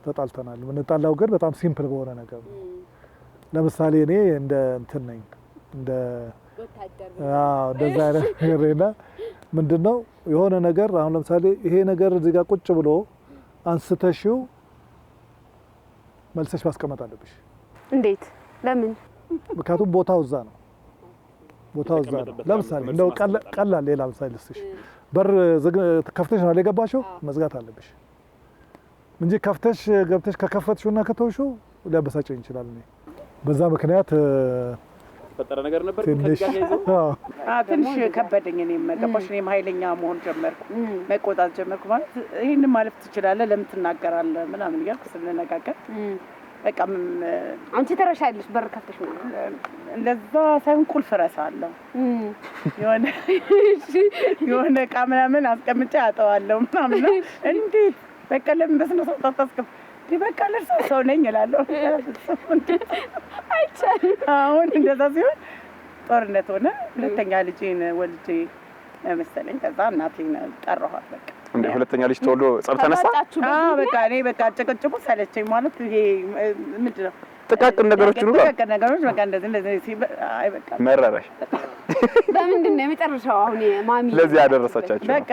D: ተጣልተናል። የምንጣላው ግን በጣም simple በሆነ ነገር ነው። ለምሳሌ እኔ እንደ እንትን ነኝ፣ እንደ አዎ እንደዛ አይነት ነገር ነኝና ምንድነው የሆነ ነገር አሁን ለምሳሌ ይሄ ነገር እዚህ ጋር ቁጭ ብሎ አንስተሽው መልሰሽ ማስቀመጥ አለብሽ።
A: እንዴት? ለምን?
D: ምክንያቱም ቦታው እዛ ነው። ቦታው እዛ ነው። ለምሳሌ እንደው ቀላል ሌላ ምሳሌ ልስጥሽ። በር ከፍተሽ ነው የገባሽው፣ መዝጋት አለብሽ እንጂ ከፍተሽ ገብተሽ ከከፈትሽውና ከተውሽው ሊያበሳጨኝ ይችላል። እኔ በዛ ምክንያት
C: የተፈጠረ ነገር ነበር
D: ትንሽ
C: ከዚህ ጋር ተያይዞ?
D: አዎ።
E: ትንሽ ከበደኝ። እኔም ገባሽ፣ እኔም ኃይለኛ መሆን ጀመርኩ፣ መቆጣት ጀመርኩ። ማለት ይሄንን ማለፍ ትችላለህ፣ ለምን ትናገራለህ ምናምን እያልኩ ስንነጋገር በቃ
A: አንቺ ትረሻለሽ በር ከፍተሽ ምናምን?
E: እንደዛ ሳይሆን ቁልፍ እረሳለሁ። የሆነ የሆነ እቃ ምናምን አስቀምጬ አጠዋለሁ ምናምን። እንዴት በቃ ለምን በስነ ስርዓት አታስቀምጥ? በቃ ለእርሳ ሰው ነኝ እላለሁ።
A: አይቻልም።
E: አሁን እንደዛ ሲሆን ጦርነት ሆነ። ሁለተኛ ልጄን ወልጄ መሰለኝ። ከዛ እናቴን ጠራኋት። በቃ
C: እንደ ሁለተኛ ልጅ ተወልዶ ጸብ ተነሳ።
A: ተጋጫችሁ በዚህ
E: አዎ በቃ እኔ በቃ ጭቅጭቁ ሰለቸኝ። ማለት ይሄ ምንድን ነው
C: ጥቃቅን ነገሮችን ሁሉ
E: ጥቃቅን ነገሮች በቃ እንደዚህ እንደዚህ አይ በቃ
C: መረረሽ።
A: በምንድን ነው የመጨረሻው? አሁን ማሚ
C: ለዚህ ያደረሰቻችሁ ነው።
E: በቃ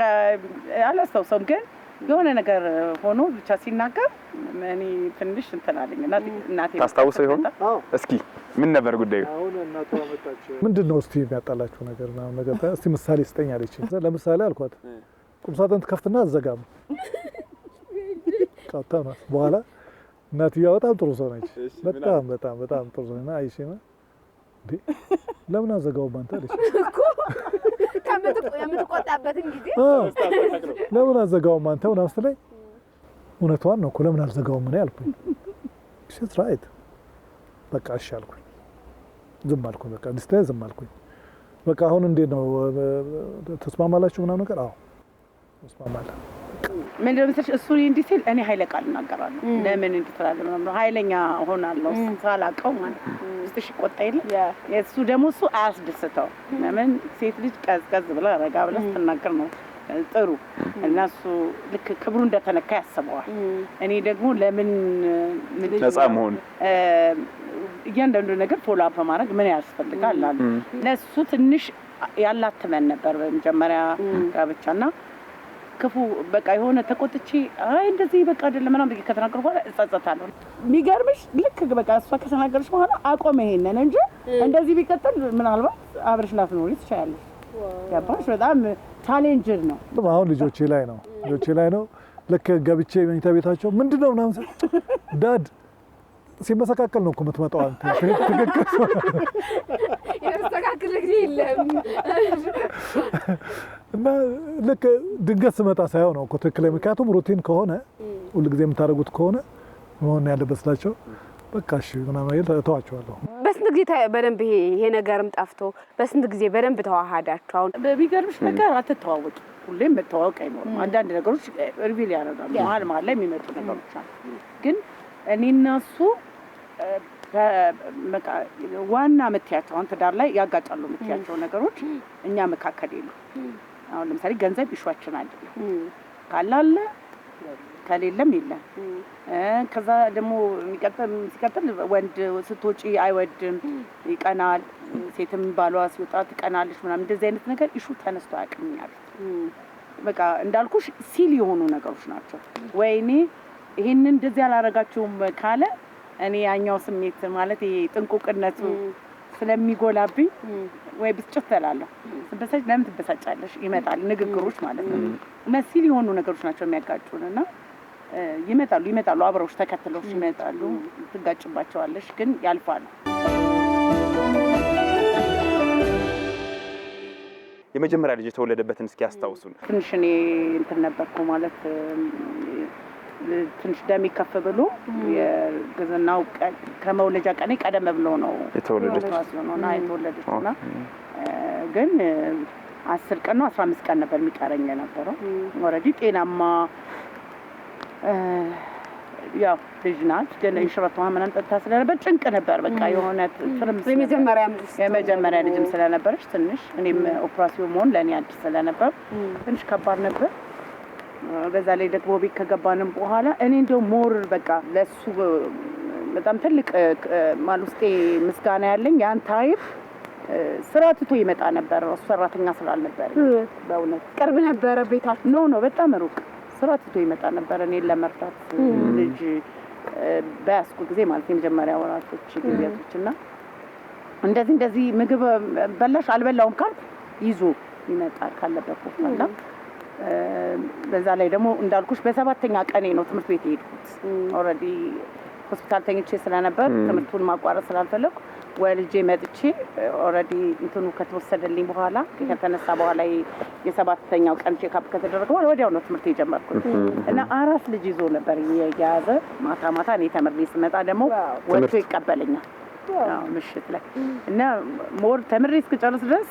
E: አላስታውሰውም፣ ግን የሆነ ነገር ሆኖ ብቻ ሲናገር እኔ ትንሽ እንትን አለኝ እና እናቴ
C: ታስታውሰው ይሆን? እስኪ ምን ነበር ጉዳዩ?
D: ምንድን ነው እስቲ የሚያጣላችሁ ነገር ምናምን ነገር እስቲ ምሳሌ ስጠኝ አለችኝ። ለምሳሌ አልኳት ቁምሳጥን ትከፍትና አትዘጋም። ቃታ ናት። በኋላ እናትየዋ በጣም ጥሩ ሰው ነች። በጣም በጣም በጣም ጥሩ ሰው ነች። አይሽ እንዴ ለምን አዘጋውም አንተ አለች።
A: እኮ የምትቆጣበትን ጊዜ
D: አዎ ለምን አዘጋውም አንተ ምናምን ስትለኝ እውነቷን ነው እኮ፣ ለምን አልዘጋውም እኔ አልኩኝ። She's right፣ በቃ እሺ አልኩኝ። ዝም አልኩኝ። በቃ ዲስታ ዝም አልኩኝ። በቃ አሁን እንዴት ነው፣ ተስማማላችሁ ምናምን ነገር? አዎ ተስማማለን።
E: ምንድን ነው መሰለሽ፣ እሱ እንዲህ ሲል እኔ ኃይለ ቃል እናገራለሁ። ለምን እንዲህ ትላለህ ምናምን ኃይለኛ ሆናለሁ ሳላውቀው ማለት ነው። ውስጥሽ ይቆጣ የለ። እሱ ደግሞ እሱ አያስደስተው። ለምን ሴት ልጅ ቀዝቀዝ ብላ ረጋ ብላ ስትናገር ነው ጥሩ፣ እና እሱ ልክ ክብሩ እንደተነካ ያስበዋል። እኔ ደግሞ ለምን
C: ነፃ መሆን
E: እያንዳንዱ ነገር follow up ማድረግ ምን ያስፈልጋል አሉ። ለእሱ ትንሽ ያላትመን ነበር በመጀመሪያ ጋብቻና ክፉ በቃ የሆነ ተቆጥቼ አይ እንደዚህ በቃ አይደለም ምናምን ብዬ ከተናገርኩ በኋላ እጸጸታለሁ። የሚገርምሽ ልክ በቃ እሷ ከተናገረች በኋላ አቆመ ይሄንን እንጂ እንደዚህ ቢቀጥል ምናልባት አብረሽ ላትኖሪ ትችያለሽ። ገባሽ? በጣም challenge ነው።
D: አሁን ልጆቼ ላይ ነው። ልክ ገብቼ መኝታ ቤታቸው ምንድን ነው ምናምን ስል dad ሲመሰካከል ነው እኮ የምትመጣው አንተ፣ ትክክል።
A: የተስተካከለ ጊዜ የለም።
D: እና ልክ ድንገት ስመጣ ሳይሆን ነው እኮ ትክክል። ምክንያቱም routine ከሆነ፣ ሁልጊዜ የምታደርጉት ከሆነ መሆን ያለበት ስላቸው በቃ እሺ ምናምን እተዋቸዋለሁ።
A: በስንት ጊዜ በደንብ ይሄ ነገርም ጠፍቶ በስንት ጊዜ በደንብ ተዋሃዳችሁ? አሁን
E: በሚገርምሽ ነገር አትተዋወቂ፣ ሁሌም መተዋወቅ አይኖርም። አንዳንድ ነገሮች reveal ያደርጋሉ። መሀል መሀል ላይ የሚመጡ ነገሮች አሉ። ግን እኔና እሱ በቃ ዋና የምትያቸው አሁን ትዳር ላይ ያጋጫሉ የምትያቸው ነገሮች እኛ መካከል የሉ። አሁን ለምሳሌ ገንዘብ issue ኣችን አይደለም። ካለ አለ፣ ከሌለም የለም። ከዛ ደግሞ ሲቀጥል ወንድ ስትወጪ አይወድም፣ ይቀናል። ሴትም ባሏ ሲወጣ ትቀናለች ምናምን። እንደዚህ አይነት ነገር issue ተነስቶ አያውቅም እኛ ቤት። በቃ እንዳልኩሽ silly የሆኑ ነገሮች ናቸው። ወይኔ ይሄንን እንደዚህ አላረጋችሁም ካለ እኔ ያኛው ስሜት ማለት ይሄ ጥንቁቅነቱ ስለሚጎላብኝ ወይ ብስጭት እላለሁ። ስበሳጭ ለምን ትበሳጫለሽ ይመጣል ንግግሮች ማለት ነው። እና silly የሆኑ ነገሮች ናቸው የሚያጋጩን እና ይመጣሉ ይመጣሉ፣ አብረውሽ ተከትለውሽ ይመጣሉ። ትጋጭባቸዋለሽ፣ ግን ያልፋሉ።
C: የመጀመሪያ ልጅ የተወለደበትን እስኪ ያስታውሱን።
E: ትንሽ እኔ እንትን ነበርኩ ማለት ትንሽ ደሜ ከፍ ብሎ የእርግዝናው ከመውለጃ ቀኔ ቀደም ብሎ ነው
C: የተወለደች።
E: እና የተወለደችው እና ግን 10 ቀን ነው 15 ቀን ነበር የሚቀረኝ የነበረው። Already ጤናማ ያው ልጅ ናት፣ ግን እንሽረት ውሃ ምናምን ጠጥታ ስለነበር ጭንቅ ነበር። በቃ የሆነ ትርምስ ነበር።
A: የመጀመሪያም ልጅ
E: የመጀመሪያ ልጅም ስለነበረች ትንሽ እኔም ኦፕራሲዮን መሆን ለእኔ አዲስ ስለነበር ትንሽ ከባድ ነበር። በዛ ላይ ደግሞ ቤት ከገባንም በኋላ እኔ እንደው more በቃ ለሱ በጣም ትልቅ ማለት ውስጤ ምስጋና ያለኝ ያን time ስራ ትቶ ይመጣ ነበር። እሱ ሰራተኛ ስላልነበር በእውነት።
A: ቅርብ ነበረ ቤታችሁ?
E: No, በጣም ሩቅ። ስራ ትቶ ይመጣ ነበር እኔን ለመርዳት ልጅ በያዝኩ ጊዜ ማለት የመጀመሪያ ወራቶች ጊዜያቶች። እና እንደዚህ እንደዚህ ምግብ በላሽ አልበላውም ካልኩ ይዞ ይመጣል ካለበት ቦታ። እና በዛ ላይ ደግሞ እንዳልኩሽ በሰባተኛ ቀኔ ነው ትምህርት ቤት የሄድኩት። Already ሆስፒታል ተኝቼ ስለነበር ትምህርቱን ማቋረጥ ስላልፈለኩ ወልጄ መጥቼ already እንትኑ ከተወሰደልኝ በኋላ፣ ከተነሳ በኋላ፣ የሰባተኛው ቀን checkup ከተደረገ በኋላ ወዲያው ነው ትምህርት የጀመርኩት። እና አራስ ልጅ ይዞ ነበር እየያዘ ማታ ማታ እኔ ተምሬ ስመጣ ደግሞ ወጥቶ ይቀበለኛል። አዎ፣ ምሽት ላይ። እና more ተምሬ እስክጨርስ ድረስ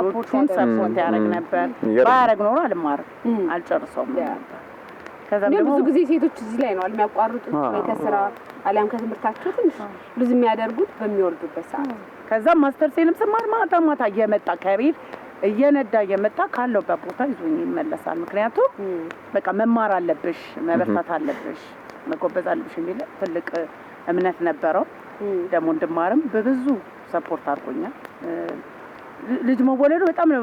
E: ልጆቹን support ያደርግ ነበር። ባያደርግ ኖሮ አልማርም፣ አልጨርሰውም ነበር። ከዛም
A: ግን
E: ደግሞ
A: ብዙ ጊዜ ሴቶች እዚህ ላይ ነው የሚያቋርጡት፣ ወይ ከስራ አሊያም ከትምህርታቸው ትንሽ ብዙ የሚያደርጉት በሚወልዱበት ሰዓት።
E: ከዛም ማስተርሴንም ስማር ማታ ማታ እየመጣ ከቤት እየነዳ እየመጣ ካለሁበት ቦታ ይዞኝ ይመለሳል። ምክንያቱም በቃ መማር አለብሽ፣ መበርታት አለብሽ፣ መጎበዝ አለብሽ የሚል ትልቅ እምነት ነበረው። ደግሞ እንድማርም በብዙ support አድርጎኛል። ልጅ መወለዱ በጣም ነው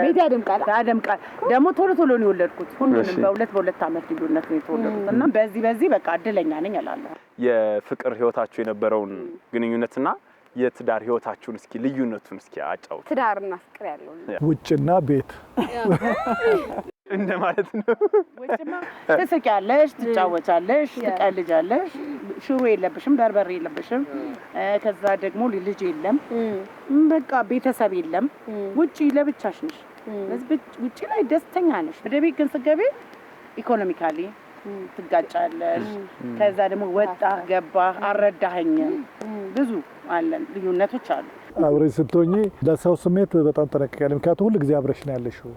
A: ቤት ያደምቃል።
E: ያደምቃል። ደግሞ ቶሎ ቶሎ ነው የወለድኩት። ሁሉንም በሁለት በሁለት ዓመት ልዩነት ነው የተወለዱት እና በዚህ በዚህ በቃ እድለኛ ነኝ እላለሁ።
C: የፍቅር ህይወታችሁ የነበረውን ግንኙነትና የትዳር ህይወታችሁን እስኪ ልዩነቱን እስኪ አጫውቱ።
A: ትዳርና ፍቅር ያለው
D: ውጭና ቤት
C: እንደ ማለት ነው።
E: ውጭማ ትስቂያለሽ፣ ትጫወቻለሽ፣ ትቀልጃለሽ። ሽሮ የለብሽም፣ በርበሬ የለብሽም። ከዛ ደግሞ ልጅ የለም፣ በቃ ቤተሰብ የለም። ውጪ ለብቻሽ ነሽ። ስለዚህ ውጪ ላይ ደስተኛ ነሽ። ወደ ቤት ግን ስትገቢ economically ትጋጫለሽ። ከዛ ደግሞ ወጣ ገባ አልረዳኸኝም፣ ብዙ አለን ልዩነቶች አሉ።
D: አብረሽ ስትሆኚ ለሰው ስሜት በጣም ጠነቀቂያለሽ። ምክንያቱም ሁል ጊዜ አብረሽ ነው ያለሽው።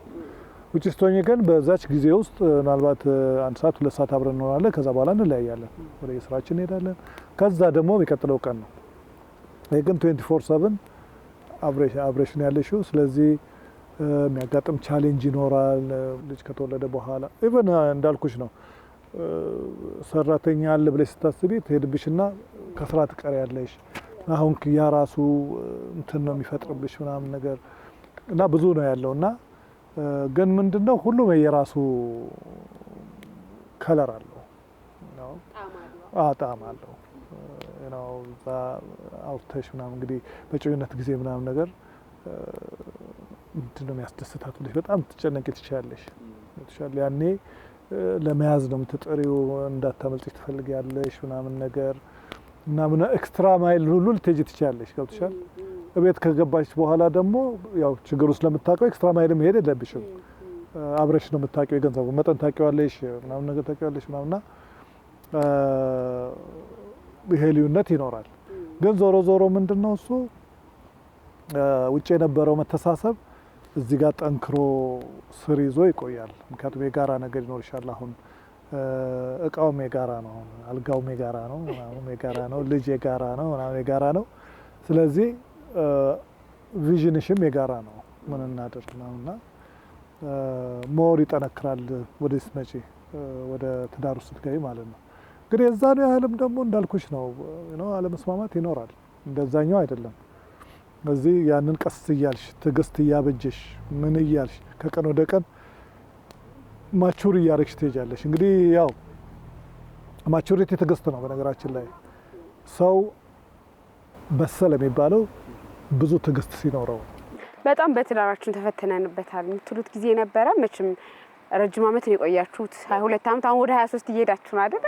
D: ውጭ ስትሆኚ ግን በዛች ጊዜ ውስጥ ምናልባት 1 ሰዓት 2 ሰዓት አብረን እንሆናለን። ከዛ በኋላ እንለያያለን፣ ወደ የስራችን እንሄዳለን። ከዛ ደግሞ የሚቀጥለው ቀን ነው። ይህ ግን 24/7 አብረሽ ነው ያለሽው። ስለዚህ የሚያጋጥም challenge ይኖራል። ልጅ ከተወለደ በኋላ even እንዳልኩሽ ነው፣ ሰራተኛ አለ ብለሽ ስታስቢ ትሄድብሽና ከስራ ትቀሪያለሽ። አሁን ያ ራሱ እንትን ነው የሚፈጥርብሽ ምናምን ነገር እና ብዙ ነው ያለው። እና ግን ምንድነው ሁሉም የራሱ color አለው፣ ጣዕም አለው ነው። እዛ አውርተሽ ምናምን እንግዲህ በእጮኝነት ጊዜ ምናምን ነገር ምንድን ነው የሚያስደስታት ብለሽ በጣም ትጨነቂ ትችያለሽ። ያኔ ለመያዝ ነው የምትጥሪው፣ እንዳታመልጥሽ ትፈልጊያለሽ ምናምን ነገር እና ምን extra mile ሁሉ ልትሄጂ ትችያለሽ። ገብቶሻል። እቤት ከገባች በኋላ ደግሞ ያው ችግሩ ስለምታውቀው extra mile መሄድ የለብሽም። አብረሽ ነው የምታውቂው፣ የገንዘቡ መጠን ታውቂዋለሽ፣ ምናምን ነገር ታውቂዋለሽ ምናምንና ይሄ ልዩነት ይኖራል። ግን ዞሮ ዞሮ ምንድን ነው እሱ ውጭ የነበረው መተሳሰብ እዚህ ጋር ጠንክሮ ስር ይዞ ይቆያል። ምክንያቱም የጋራ ነገር ይኖርሻል። አሁን እቃውም የጋራ ነው፣ አሁን አልጋውም የጋራ ነው፣ ምናምኑም የጋራ ነው፣ ልጅ የጋራ ነው፣ ምናምን የጋራ ነው። ስለዚህ vision ሽም የጋራ ነው። ምን እናደርግ ነውና more ይጠነክራል ወደ ስትመጪ፣ ወደ ትዳር ውስጥ ስትገቢ ማለት ነው። እንግዲህ የዛኑ ያህልም ደግሞ እንዳልኩሽ ነው፣ አለመስማማት ይኖራል። እንደዛኛው አይደለም። እዚህ ያንን ቀስ እያልሽ ትዕግስት እያበጀሽ ምን እያልሽ ከቀን ወደ ቀን mature እያደረግሽ ትሄጃለሽ። እንግዲህ ያው maturity ትዕግስት ነው። በነገራችን ላይ ሰው በሰለ የሚባለው ብዙ ትዕግስት ሲኖረው።
A: በጣም በትዳራችን ተፈትነንበታል የምትሉት ጊዜ ነበረ? መቼም ረጅም ዓመት ነው የቆያችሁት፣ 22 ዓመት፣ አሁን ወደ 23 እየሄዳችሁ ነው አይደለ?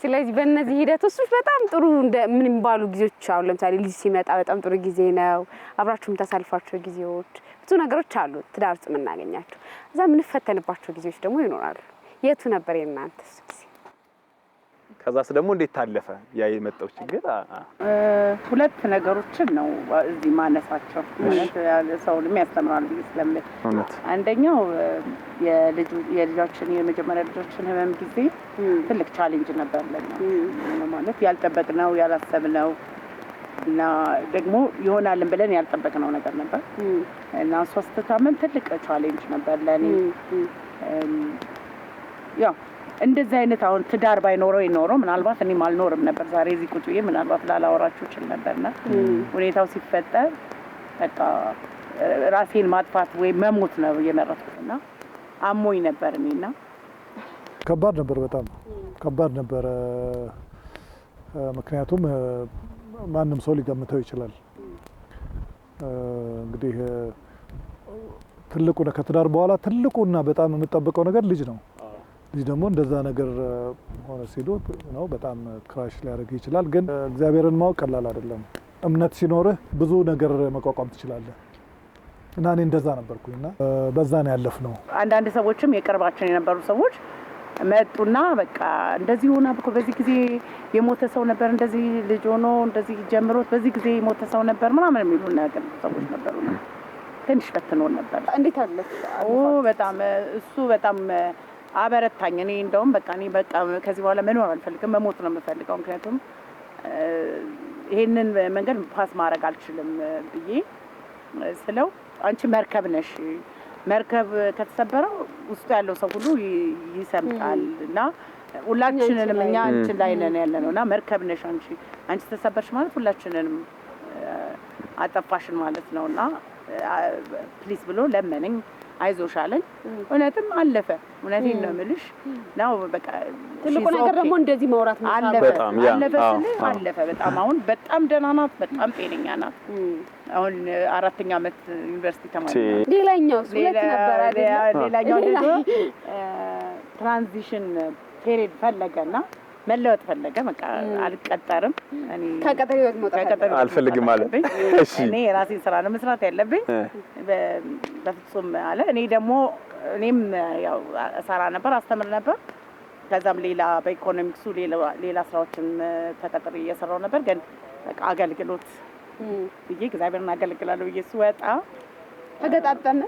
A: ስለዚህ በእነዚህ ሂደት ውስጥ በጣም ጥሩ ምን የሚባሉ ጊዜዎች፣ አሁን ለምሳሌ ልጅ ሲመጣ በጣም ጥሩ ጊዜ ነው። አብራችሁ የምታሳልፏቸው ጊዜዎች፣ ብዙ ነገሮች አሉ ትዳር ውስጥ የምናገኛቸው። እዛ የምንፈተንባቸው ጊዜዎች ደግሞ ይኖራሉ። የቱ ነበር የእናንተስ ጊዜ?
C: ከዛስ ደግሞ እንዴት ታለፈ ያ የመጣው ችግር?
E: ሁለት ነገሮችን ነው እዚህ ማነሳቸው፣ ማለት ሰውንም ያስተምራሉ ብዬ ስለምል። አንደኛው የልጃችን የመጀመሪያ ልጃችን ህመም ጊዜ ትልቅ challenge ነበር ለኛ። ማለት ያልጠበቅነው፣ ያላሰብነው እና ደግሞ ይሆናልን ብለን ያልጠበቅነው ነገር ነበር እና እሷ ስትታመም ትልቅ challenge ነበር ለእኔ። ያው እንደዚህ አይነት አሁን ትዳር ባይኖረው ይኖረው ምናልባት እኔም አልኖርም ነበር፣ ዛሬ እዚህ ቁጭ ብዬ ምናልባት ላላወራችሁ እችል ነበርና ሁኔታው ሲፈጠር በቃ ራሴን ማጥፋት ወይም መሞት ነው የመረጥኩት እና አሞኝ ነበር እኔና
D: ከባድ ነበር፣ በጣም ከባድ ነበረ። ምክንያቱም ማንም ሰው ሊገምተው ይችላል። እንግዲህ ትልቁ ከትዳር በኋላ ትልቁና በጣም የምጠብቀው ነገር ልጅ ነው። ልጅ ደግሞ እንደዛ ነገር ሆነ ሲሉ ነው በጣም crash ሊያደርግ ይችላል። ግን እግዚአብሔርን ማወቅ ቀላል አይደለም። እምነት ሲኖርህ ብዙ ነገር መቋቋም ትችላለህ። እና እኔ እንደዛ ነበርኩኝ እና በዛ ነው ያለፍነው።
E: አንዳንድ ሰዎችም የቅርባችን የነበሩ ሰዎች መጡና በቃ እንደዚህ ሆና እኮ በዚህ ጊዜ የሞተ ሰው ነበር፣ እንደዚህ ልጅ ሆኖ እንደዚህ ጀምሮት በዚህ ጊዜ የሞተ ሰው ነበር ምናምን የሚሉ ነገር ሰዎች ነበሩ። ትንሽ ፈትኖን ነበር።
A: እንዴት አለ?
E: ኦ በጣም እሱ በጣም አበረታኝ። እኔ እንደውም በቃ እኔ በቃ ከዚህ በኋላ መኖር አልፈልግም፣ መሞት ነው የምፈልገው። ምክንያቱም ይሄንን መንገድ pass ማድረግ አልችልም ብዬ ስለው አንቺ መርከብ ነሽ፣ መርከብ ከተሰበረው ውስጡ ያለው ሰው ሁሉ ይሰምጣል እና ሁላችንንም እኛ አንቺን ላይ ነን ያለ ነው እና መርከብ ነሽ አንቺ፣ አንቺ ተሰበርሽ ማለት ሁላችንንም አጠፋሽን ማለት ነው እና please ብሎ ለመነኝ። አይዞሽ አለኝ። እውነትም አለፈ። እውነቴን ነው የምልሽ ነው በቃ
A: ትልቁ ነገር ደግሞ እንደዚህ ማውራት
E: አለፈ አለፈ ስልህ አለፈ። በጣም አሁን በጣም ደህና ናት። በጣም ጤነኛ ናት። አሁን አራተኛ ዓመት ዩኒቨርሲቲ ተማሪ ናት።
A: ሌላኛው ሁለት ነበር አይደል?
E: ሌላኛው ደግሞ transition period ፈለገና መለወጥ ፈለገ። በቃ አልቀጠርም፣ እኔ
A: ከቅጥር ህይወት መውጣት
C: አልፈልግም አለ። እሺ
E: እኔ የራሴን ስራ ነው መስራት ያለብኝ በፍጹም አለ። እኔ ደግሞ እኔም ያው እሰራ ነበር፣ አስተምር ነበር። ከዛም ሌላ በኢኮኖሚክሱ ሌላ ስራዎችም ተቀጥሬ እየሰራው ነበር። ግን በቃ አገልግሎት ብዬ እግዚአብሔርን አገለግላለሁ ብዬ ስወጣ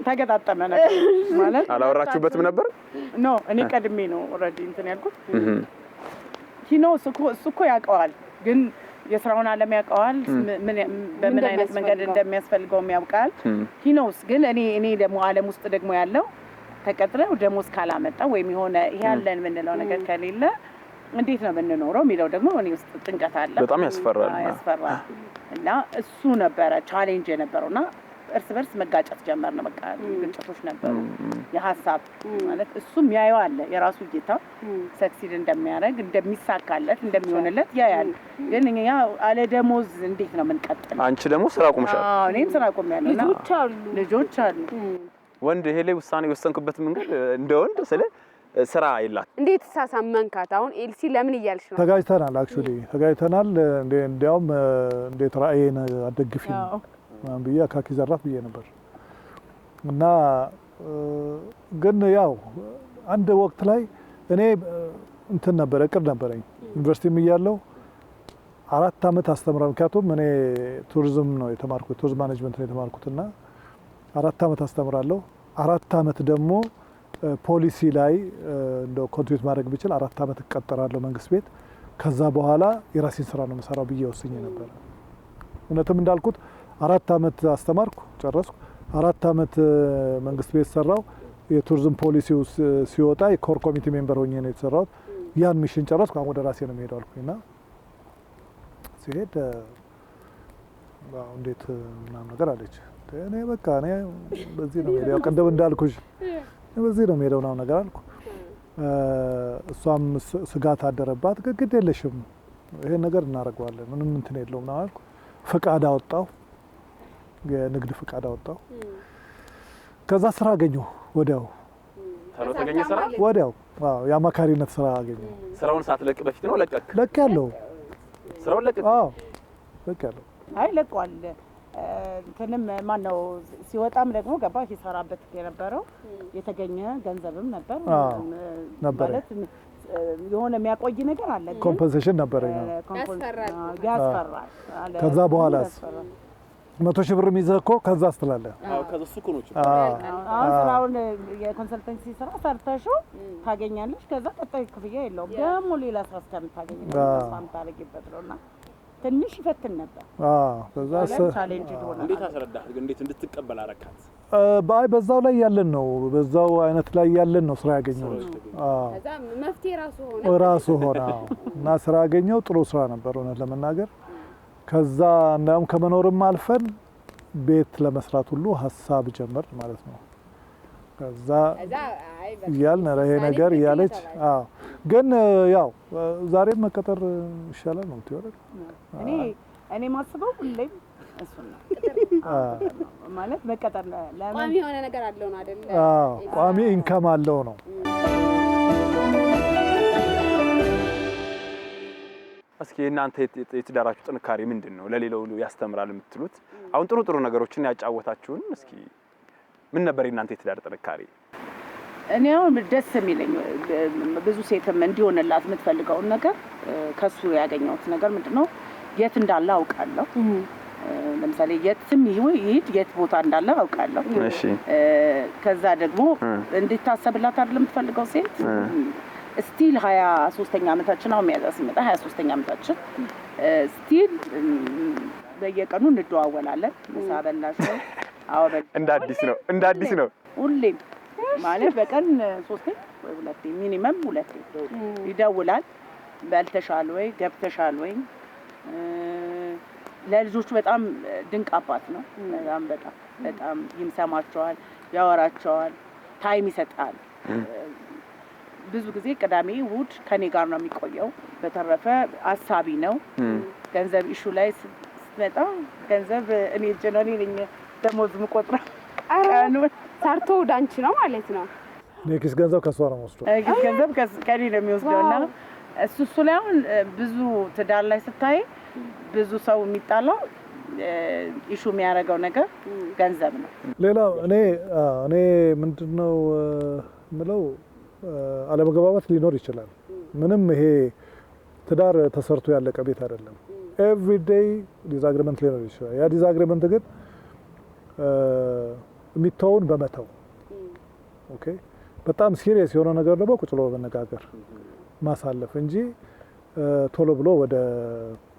E: ተገጣጠመ ነገር ማለት
C: አላወራችሁበትም ነበር?
E: No እኔ ቀድሜ ነው already እንትን ያልኩት። He knows እሱ እኮ ያውቀዋል፣ ግን የስራውን ዓለም ያውቀዋል፣ በምን አይነት መንገድ እንደሚያስፈልገውም ያውቃል። He knows ግን እኔ ደግሞ ዓለም ውስጥ ደግሞ ያለው ተቀጥረው ደሞዝ ካላመጣ ወይም የሆነ ይሄ ያለን የምንለው ነገር ከሌለ እንዴት ነው የምንኖረው የሚለው ደግሞ እኔ ውስጥ ጭንቀት አለ።
C: በጣም ያስፈራል
E: ያስፈራል። እና እሱ ነበረ challenge የነበረውና እርስ በርስ መጋጨት ጀመርን። በቃ ግጭቶች ነበሩ። የሀሳብ ማለት እሱም ያየው አለ የራሱ እይታ succeed እንደሚያደርግ እንደሚሳካለት እንደሚሆንለት ያያል። ግን እኛ አለ ደሞዝ እንዴት ነው የምንቀጥለው?
C: አንቺ ደግሞ ስራ አቁምሻል።
E: አዎ እኔም ስራ አቁሜያለሁ። ልጆች አሉ።
C: ወንድ ይሄ ላይ ውሳኔ የወሰንክበት መንገድ እንደ ወንድ ስለ ስራ የላት
A: እንዴት ሳሳመንካት? አሁን ኤልሲ ለምን እያልሽ ነው?
D: ተጋጭተናል። Actually ተጋጭተናል። እንዲያውም እንዴት ራእዬን አትደግፊም ብዬ አካኪ ዘራፍ ብዬ ነበር። እና ግን ያው አንድ ወቅት ላይ እኔ እንትን ነበረ እቅድ ነበረኝ ዩኒቨርሲቲም እያለሁ 4 ዓመት አስተምራለሁ። ምክንያቱም እኔ ቱሪዝም ነው የተማርኩት፣ tourism management ነው የተማርኩትና 4 ዓመት አስተምራለሁ። 4 ዓመት ደግሞ ፖሊሲ ላይ እንደው contribute ማድረግ ብችል 4 ዓመት እቀጠራለሁ መንግስት ቤት። ከዛ በኋላ የራሴን ስራ ነው የምሰራው ብዬ ወስኜ ነበር። እውነትም እንዳልኩት 4 ዓመት አስተማርኩ፣ ጨረስኩ። 4 ዓመት መንግስት ቤት ሰራው። የቱሪዝም ፖሊሲው ሲወጣ የ core ኮሚቴ member ሆኜ ነው የተሰራሁት። ያን mission ጨረስኩ። አሁን ወደ ራሴ ነው የምሄደው አልኩኝና ሲሄድ እንዴት ምናምን ነገር አለች። እኔ በቃ እኔ በዚህ ነው የምሄደው፣ ቅድም እንዳልኩሽ በዚህ ነው የምሄደው ምናምን ነገር አልኩ። እሷም ስጋት አደረባት። ግድ የለሽም ይሄን ነገር እናደርገዋለን፣ ምንም እንትን የለውም ምናምን አልኩ። ፍቃድ አወጣሁ፣ የንግድ ፍቃድ አወጣሁ። ከዛ ስራ አገኘሁ ወዲያው።
C: ተገኘ ስራ
D: ወዲያው። አዎ የአማካሪነት ስራ አገኘሁ።
C: ስራውን ሳትለቅ በፊት ነው ለቀቅ?
D: ለቅ ያለው
C: ስራውን ለቀቅ?
D: አዎ ለቅ ያለው።
E: አይ ለቋል። እንትንም ማን ነው ሲወጣም ደግሞ ገባ ሲሰራበት የነበረው የተገኘ ገንዘብም ነበር ማለት የሆነ የሚያቆይ ነገር አለ፣
D: compensation ነበር።
E: ያስፈራል።
D: ከዛ በኋላስ 100 ሺህ ብር ይዘህ እኮ ከዛ ስትላለህ።
C: አዎ ከዛ እሱ እኮ ነው ችግሩ።
E: አሁን ስራውን የ consultancy ስራ ሰርተሽው ታገኛለሽ። ከዛ ቀጣይ ክፍያ የለውም ደግሞ ሌላ ስራ እስከምታገኝ ተስፋ የምታደርጊበት ነውና ትንሽ ይፈትን ነበር።
D: አዎ ከዛ
E: challenge ሆነ።
C: እንዴት አስረዳህ? እንዴት እንድትቀበል አረካት?
D: ባይ በዛው ላይ ያለን ነው በዛው አይነት ላይ ያለን ነው ስራ ያገኘሁት። አዎ
A: ከዛ መፍትሄ ራሱ ሆነ
D: ራሱ ሆነ እና ስራ ያገኘው ጥሩ ስራ ነበር እውነት ለመናገር። ከዛ እንዳውም ከመኖርም አልፈን ቤት ለመስራት ሁሉ ሀሳብ ጀመር ማለት ነው። ከዛ እያልን ይሄ ነገር እያለች አዎ ግን ያው ዛሬም መቀጠር ይሻላል ነው የምትይው አይደል?
E: እኔ ማስበው ሁሌም እሱን ነው ማለት መቀጠር ለምን
A: ቋሚ የሆነ ነገር አለው ነው አይደል?
D: አዎ ቋሚ income አለው ነው።
C: እስኪ እናንተ የትዳራችሁ ጥንካሬ ምንድን ነው? ለሌላው ያስተምራል የምትሉት አሁን ጥሩ ጥሩ ነገሮችን ያጫወታችሁን እስኪ ምን ነበር የእናንተ የትዳር ጥንካሬ?
E: እኔ አሁን ደስ የሚለኝ ብዙ ሴትም እንዲሆንላት የምትፈልገውን ነገር ከሱ ያገኘሁት ነገር ምንድነው፣ የት እንዳለ አውቃለሁ። ለምሳሌ የትም ይሂድ የት ቦታ እንዳለ አውቃለሁ።
C: እሺ
E: ከዛ ደግሞ እንድታሰብላት አይደለም የምትፈልገው ሴት still 23ኛ ዓመታችን አሁን ሚያዝያ ሲመጣ 23ኛ ዓመታችን still በየቀኑ እንደዋወላለን። ምሳ በላሽ ወይ? አዎ በል።
C: እንደ አዲስ ነው እንደ አዲስ ነው
E: ሁሌም ማለት በቀን 3 ወይ 2 minimum 2 ይደውላል። በልተሻል ወይ ገብተሻል ወይ? ለልጆቹ በጣም ድንቅ አባት ነው። በጣም በጣም በጣም ይሰማቸዋል፣ ያወራቸዋል፣ time ይሰጣል። ብዙ ጊዜ ቅዳሜ እሑድ ከኔ ጋር ነው የሚቆየው። በተረፈ አሳቢ ነው። ገንዘብ issue ላይ ስትመጣ ገንዘብ እኔ እጄ ነው፣ እኔ ነኝ ደሞዝ የምቆጥረው። ቀኑን
A: ሰርቶ ወደ አንቺ ነው ማለት ነው።
D: እኔ ኪስ ገንዘብ ከእሷ ነው የምወስደው።
E: ኪስ ገንዘብ ከእኔ ነው የሚወስደው። እና እሱ ላይ አሁን ብዙ ትዳር ላይ ስታይ ብዙ ሰው የሚጣላው issue የሚያደርገው ነገር ገንዘብ ነው።
D: ሌላው እኔ ምንድነው የምለው አለመግባባት ሊኖር ይችላል። ምንም ይሄ ትዳር ተሰርቶ ያለቀ ቤት አይደለም። Every day disagreement ሊኖር ይችላል። ያ disagreement ግን የሚተውን በመተው፣ okay፣ በጣም serious የሆነ ነገር ደግሞ ቁጭ ብሎ በመነጋገር ማሳለፍ እንጂ ቶሎ ብሎ ወደ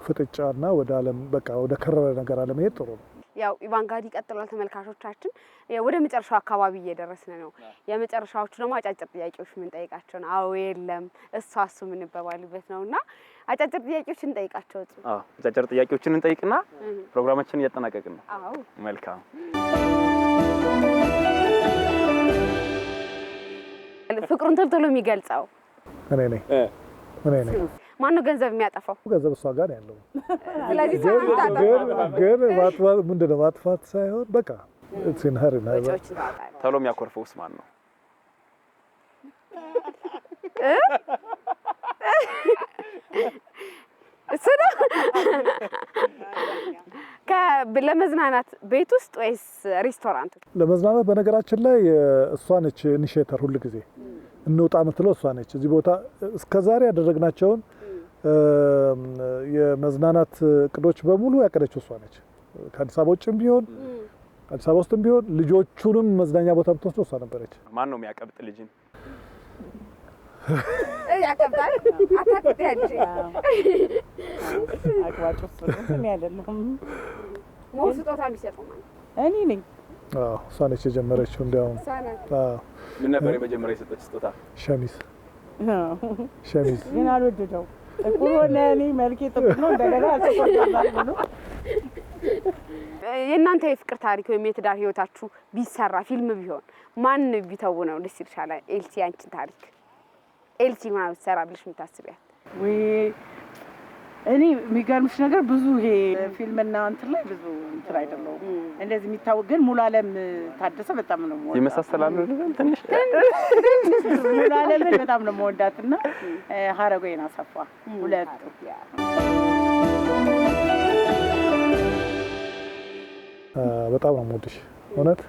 D: ፍጥጫና ወደ አለም በቃ ወደ ከረረ ነገር አለመሄድ ጥሩ ነው።
A: ያው ኢቫንጋዲ ይቀጥላል። ተመልካቾቻችን፣ ወደ መጨረሻው አካባቢ እየደረስን ነው። የመጨረሻዎቹ ደግሞ አጫጭር ጥያቄዎች የምንጠይቃቸው ነው። አዎ፣ የለም፣ እሷ እሱ የምንበባልበት ነው እና አጫጭር ጥያቄዎች እንጠይቃቸው።
C: አዎ፣ አጫጭር ጥያቄዎችን እንጠይቅና ፕሮግራማችንን እያጠናቀቅን ነው።
A: አዎ።
C: መልካም።
A: ፍቅሩን ቶሎ ቶሎ የሚገልጸው?
D: እኔ ነኝ፣ እኔ ነኝ።
A: ማነው ገንዘብ የሚያጠፋው?
D: ገንዘብ እሷ ጋር ነው ያለው።
A: ስለዚህ
D: ግን ማጥፋት ምንድን ነው፣ ማጥፋት ሳይሆን በቃ it's in her
A: ወጪዎችን ታወጣለህ።
C: ቶሎ የሚያኮርፈውስ ማን ነው?
A: እሱ ነው። ለመዝናናት ቤት ውስጥ ወይስ ሬስቶራንት?
D: ለመዝናናት በነገራችን ላይ እሷ ነች initiator። ሁል ጊዜ እንውጣ የምትለው እሷ ነች። እዚህ ቦታ እስከዛሬ ያደረግናቸውን የመዝናናት እቅዶች በሙሉ ያቀደችው እሷ ነች። ከአዲስ አበባ ውጭም ቢሆን አዲስ አበባ ውስጥም ቢሆን ልጆቹንም መዝናኛ ቦታ የምትወስደው እሷ ነበረች።
C: ማን ነው የሚያቀብጥ ልጅን?
A: ያቀብጣል። አታቅጥ።
E: አቅባጭ እሱ ነው፣ እኔ አይደለሁም።
A: ሞር ስጦታ የሚሰጠው ማለት
E: እኔ ነኝ።
D: አዎ፣ እሷ ነች የጀመረችው። እንዲያውም
A: እሷ ናት።
D: አዎ።
C: ምን ነበር የመጀመሪያ የሰጠች ስጦታ?
D: ሸሚዝ፣ ሸሚዝ።
E: ግን አልወደደው። ጥቁር ሆነ። እኔ መልኬ ጥቁር ነው። እንደገና ጥቁር ብሎ
A: የእናንተ የፍቅር ታሪክ ወይም የትዳር ህይወታችሁ ቢሰራ፣ ፊልም ቢሆን ማን ቢተውነው ደስ ይልሻል? ኤልሲ፣ ያንቺን ታሪክ ኤልሲ ምናምን ብትሰራ ብለሽ የምታስቢያት?
E: ወይ፣ እኔ የሚገርምሽ ነገር ብዙ ይሄ ፊልምና እንትን ላይ ብዙ እንትን አይደለሁም። እንደዚህ የሚታወቅ ግን ሙሉ አለም ታደሰ በጣም ነው የምወዳት።
C: ይመሳሰላሉ ትንሽ።
E: ሙሉ አለምን በጣም ነው የምወዳት እና ሀረጎይን አሰፋ፣ ሁለቱ።
D: በጣም ነው የምወድሽ፣ እውነት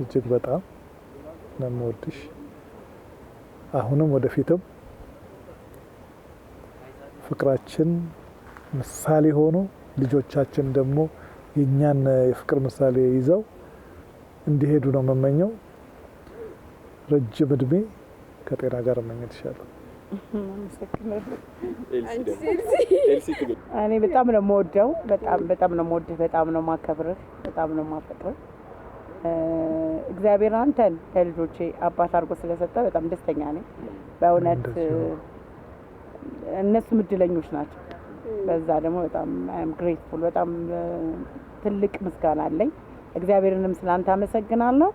D: እጅግ በጣም ነው የምወድሽ። አሁንም ወደፊትም ፍቅራችን ምሳሌ ሆኖ ልጆቻችን ደግሞ የእኛን የፍቅር ምሳሌ ይዘው እንዲሄዱ ነው የምመኘው። ረጅም እድሜ ከጤና ጋር እመኝልሻለሁ።
E: እኔ በጣም ነው የምወደው። በጣም በጣም ነው የምወድህ። በጣም ነው የማከብርህ። በጣም ነው የማፈቅርህ። እግዚአብሔር አንተን ለልጆቼ አባት አድርጎ ስለሰጠ በጣም ደስተኛ ነኝ። በእውነት እነሱም እድለኞች ናቸው። በዛ ደግሞ በጣም I'm grateful፣ በጣም ትልቅ ምስጋና አለኝ። እግዚአብሔርንም ስላንተ አመሰግናለሁ።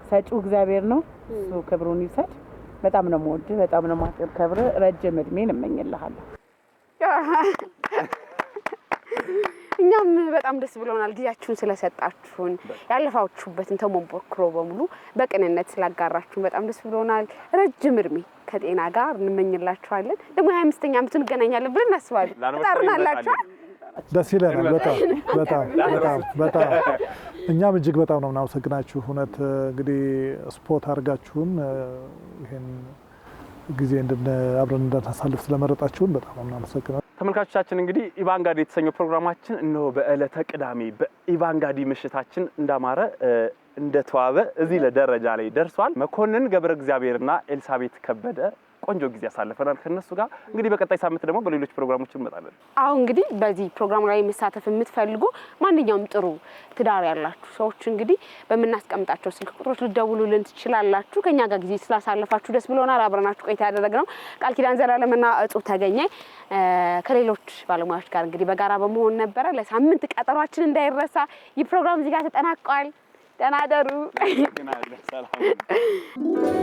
E: ሰጪው እግዚአብሔር ነው፣ እሱ ክብሩን ይውሰድ። በጣም ነው የምወድህ፣ በጣም ነው የማከብርህ። ረጅም እድሜን እመኝልሃለሁ።
A: እኛም በጣም ደስ ብሎናል ጊዜያችሁን ስለሰጣችሁን፣ ያለፋችሁበትን ተሞክሮ በሙሉ በቅንነት ስላጋራችሁን በጣም ደስ ብሎናል። ረጅም እድሜ ከጤና ጋር እንመኝላችኋለን። ደግሞ 25ኛ ዓመቱ እንገናኛለን ብለን እናስባለን። ትጠሩናላችሁ?
D: ደስ ይለናል። በጣም በጣም በጣም በጣም። እኛም እጅግ በጣም ነው የምናመሰግናችሁ። እውነት እንግዲህ spot አድርጋችሁን ይሄን ጊዜ አብረን እንድናሳልፍ ስለመረጣችሁን በጣም ነው የምናመሰግነው።
C: ተመልካቾቻችን፣ እንግዲህ ኢቫንጋዲ የተሰኘው ፕሮግራማችን እነሆ በዕለተ ቅዳሜ በኢቫንጋዲ ምሽታችን እንዳማረ እንደተዋበ እዚህ ለደረጃ ላይ ደርሷል። መኮንን ገብረ እግዚአብሔርና ኤልሳቤት ከበደ ቆንጆ ጊዜ ያሳልፈናል ከነሱ ጋር። እንግዲህ በቀጣይ ሳምንት ደግሞ በሌሎች ፕሮግራሞች እንመጣለን።
A: አሁን እንግዲህ በዚህ ፕሮግራም ላይ መሳተፍ የምትፈልጉ ማንኛውም ጥሩ ትዳር ያላችሁ ሰዎች እንግዲህ በምናስቀምጣቸው ስልክ ቁጥሮች ልደውሉልን ትችላላችሁ። ከኛ ጋር ጊዜ ስላሳለፋችሁ ደስ ብሎናል። አብረናችሁ ቆይታ ያደረግነው ቃል ኪዳን ዘላለምና እጹብ ተገኘ ከሌሎች ባለሙያዎች ጋር እንግዲህ በጋራ በመሆን ነበረ። ለሳምንት ቀጠሯችን እንዳይረሳ። ይህ ፕሮግራም እዚህ ጋር ተጠናቋል። ደህና ደሩ።
C: ሰላም።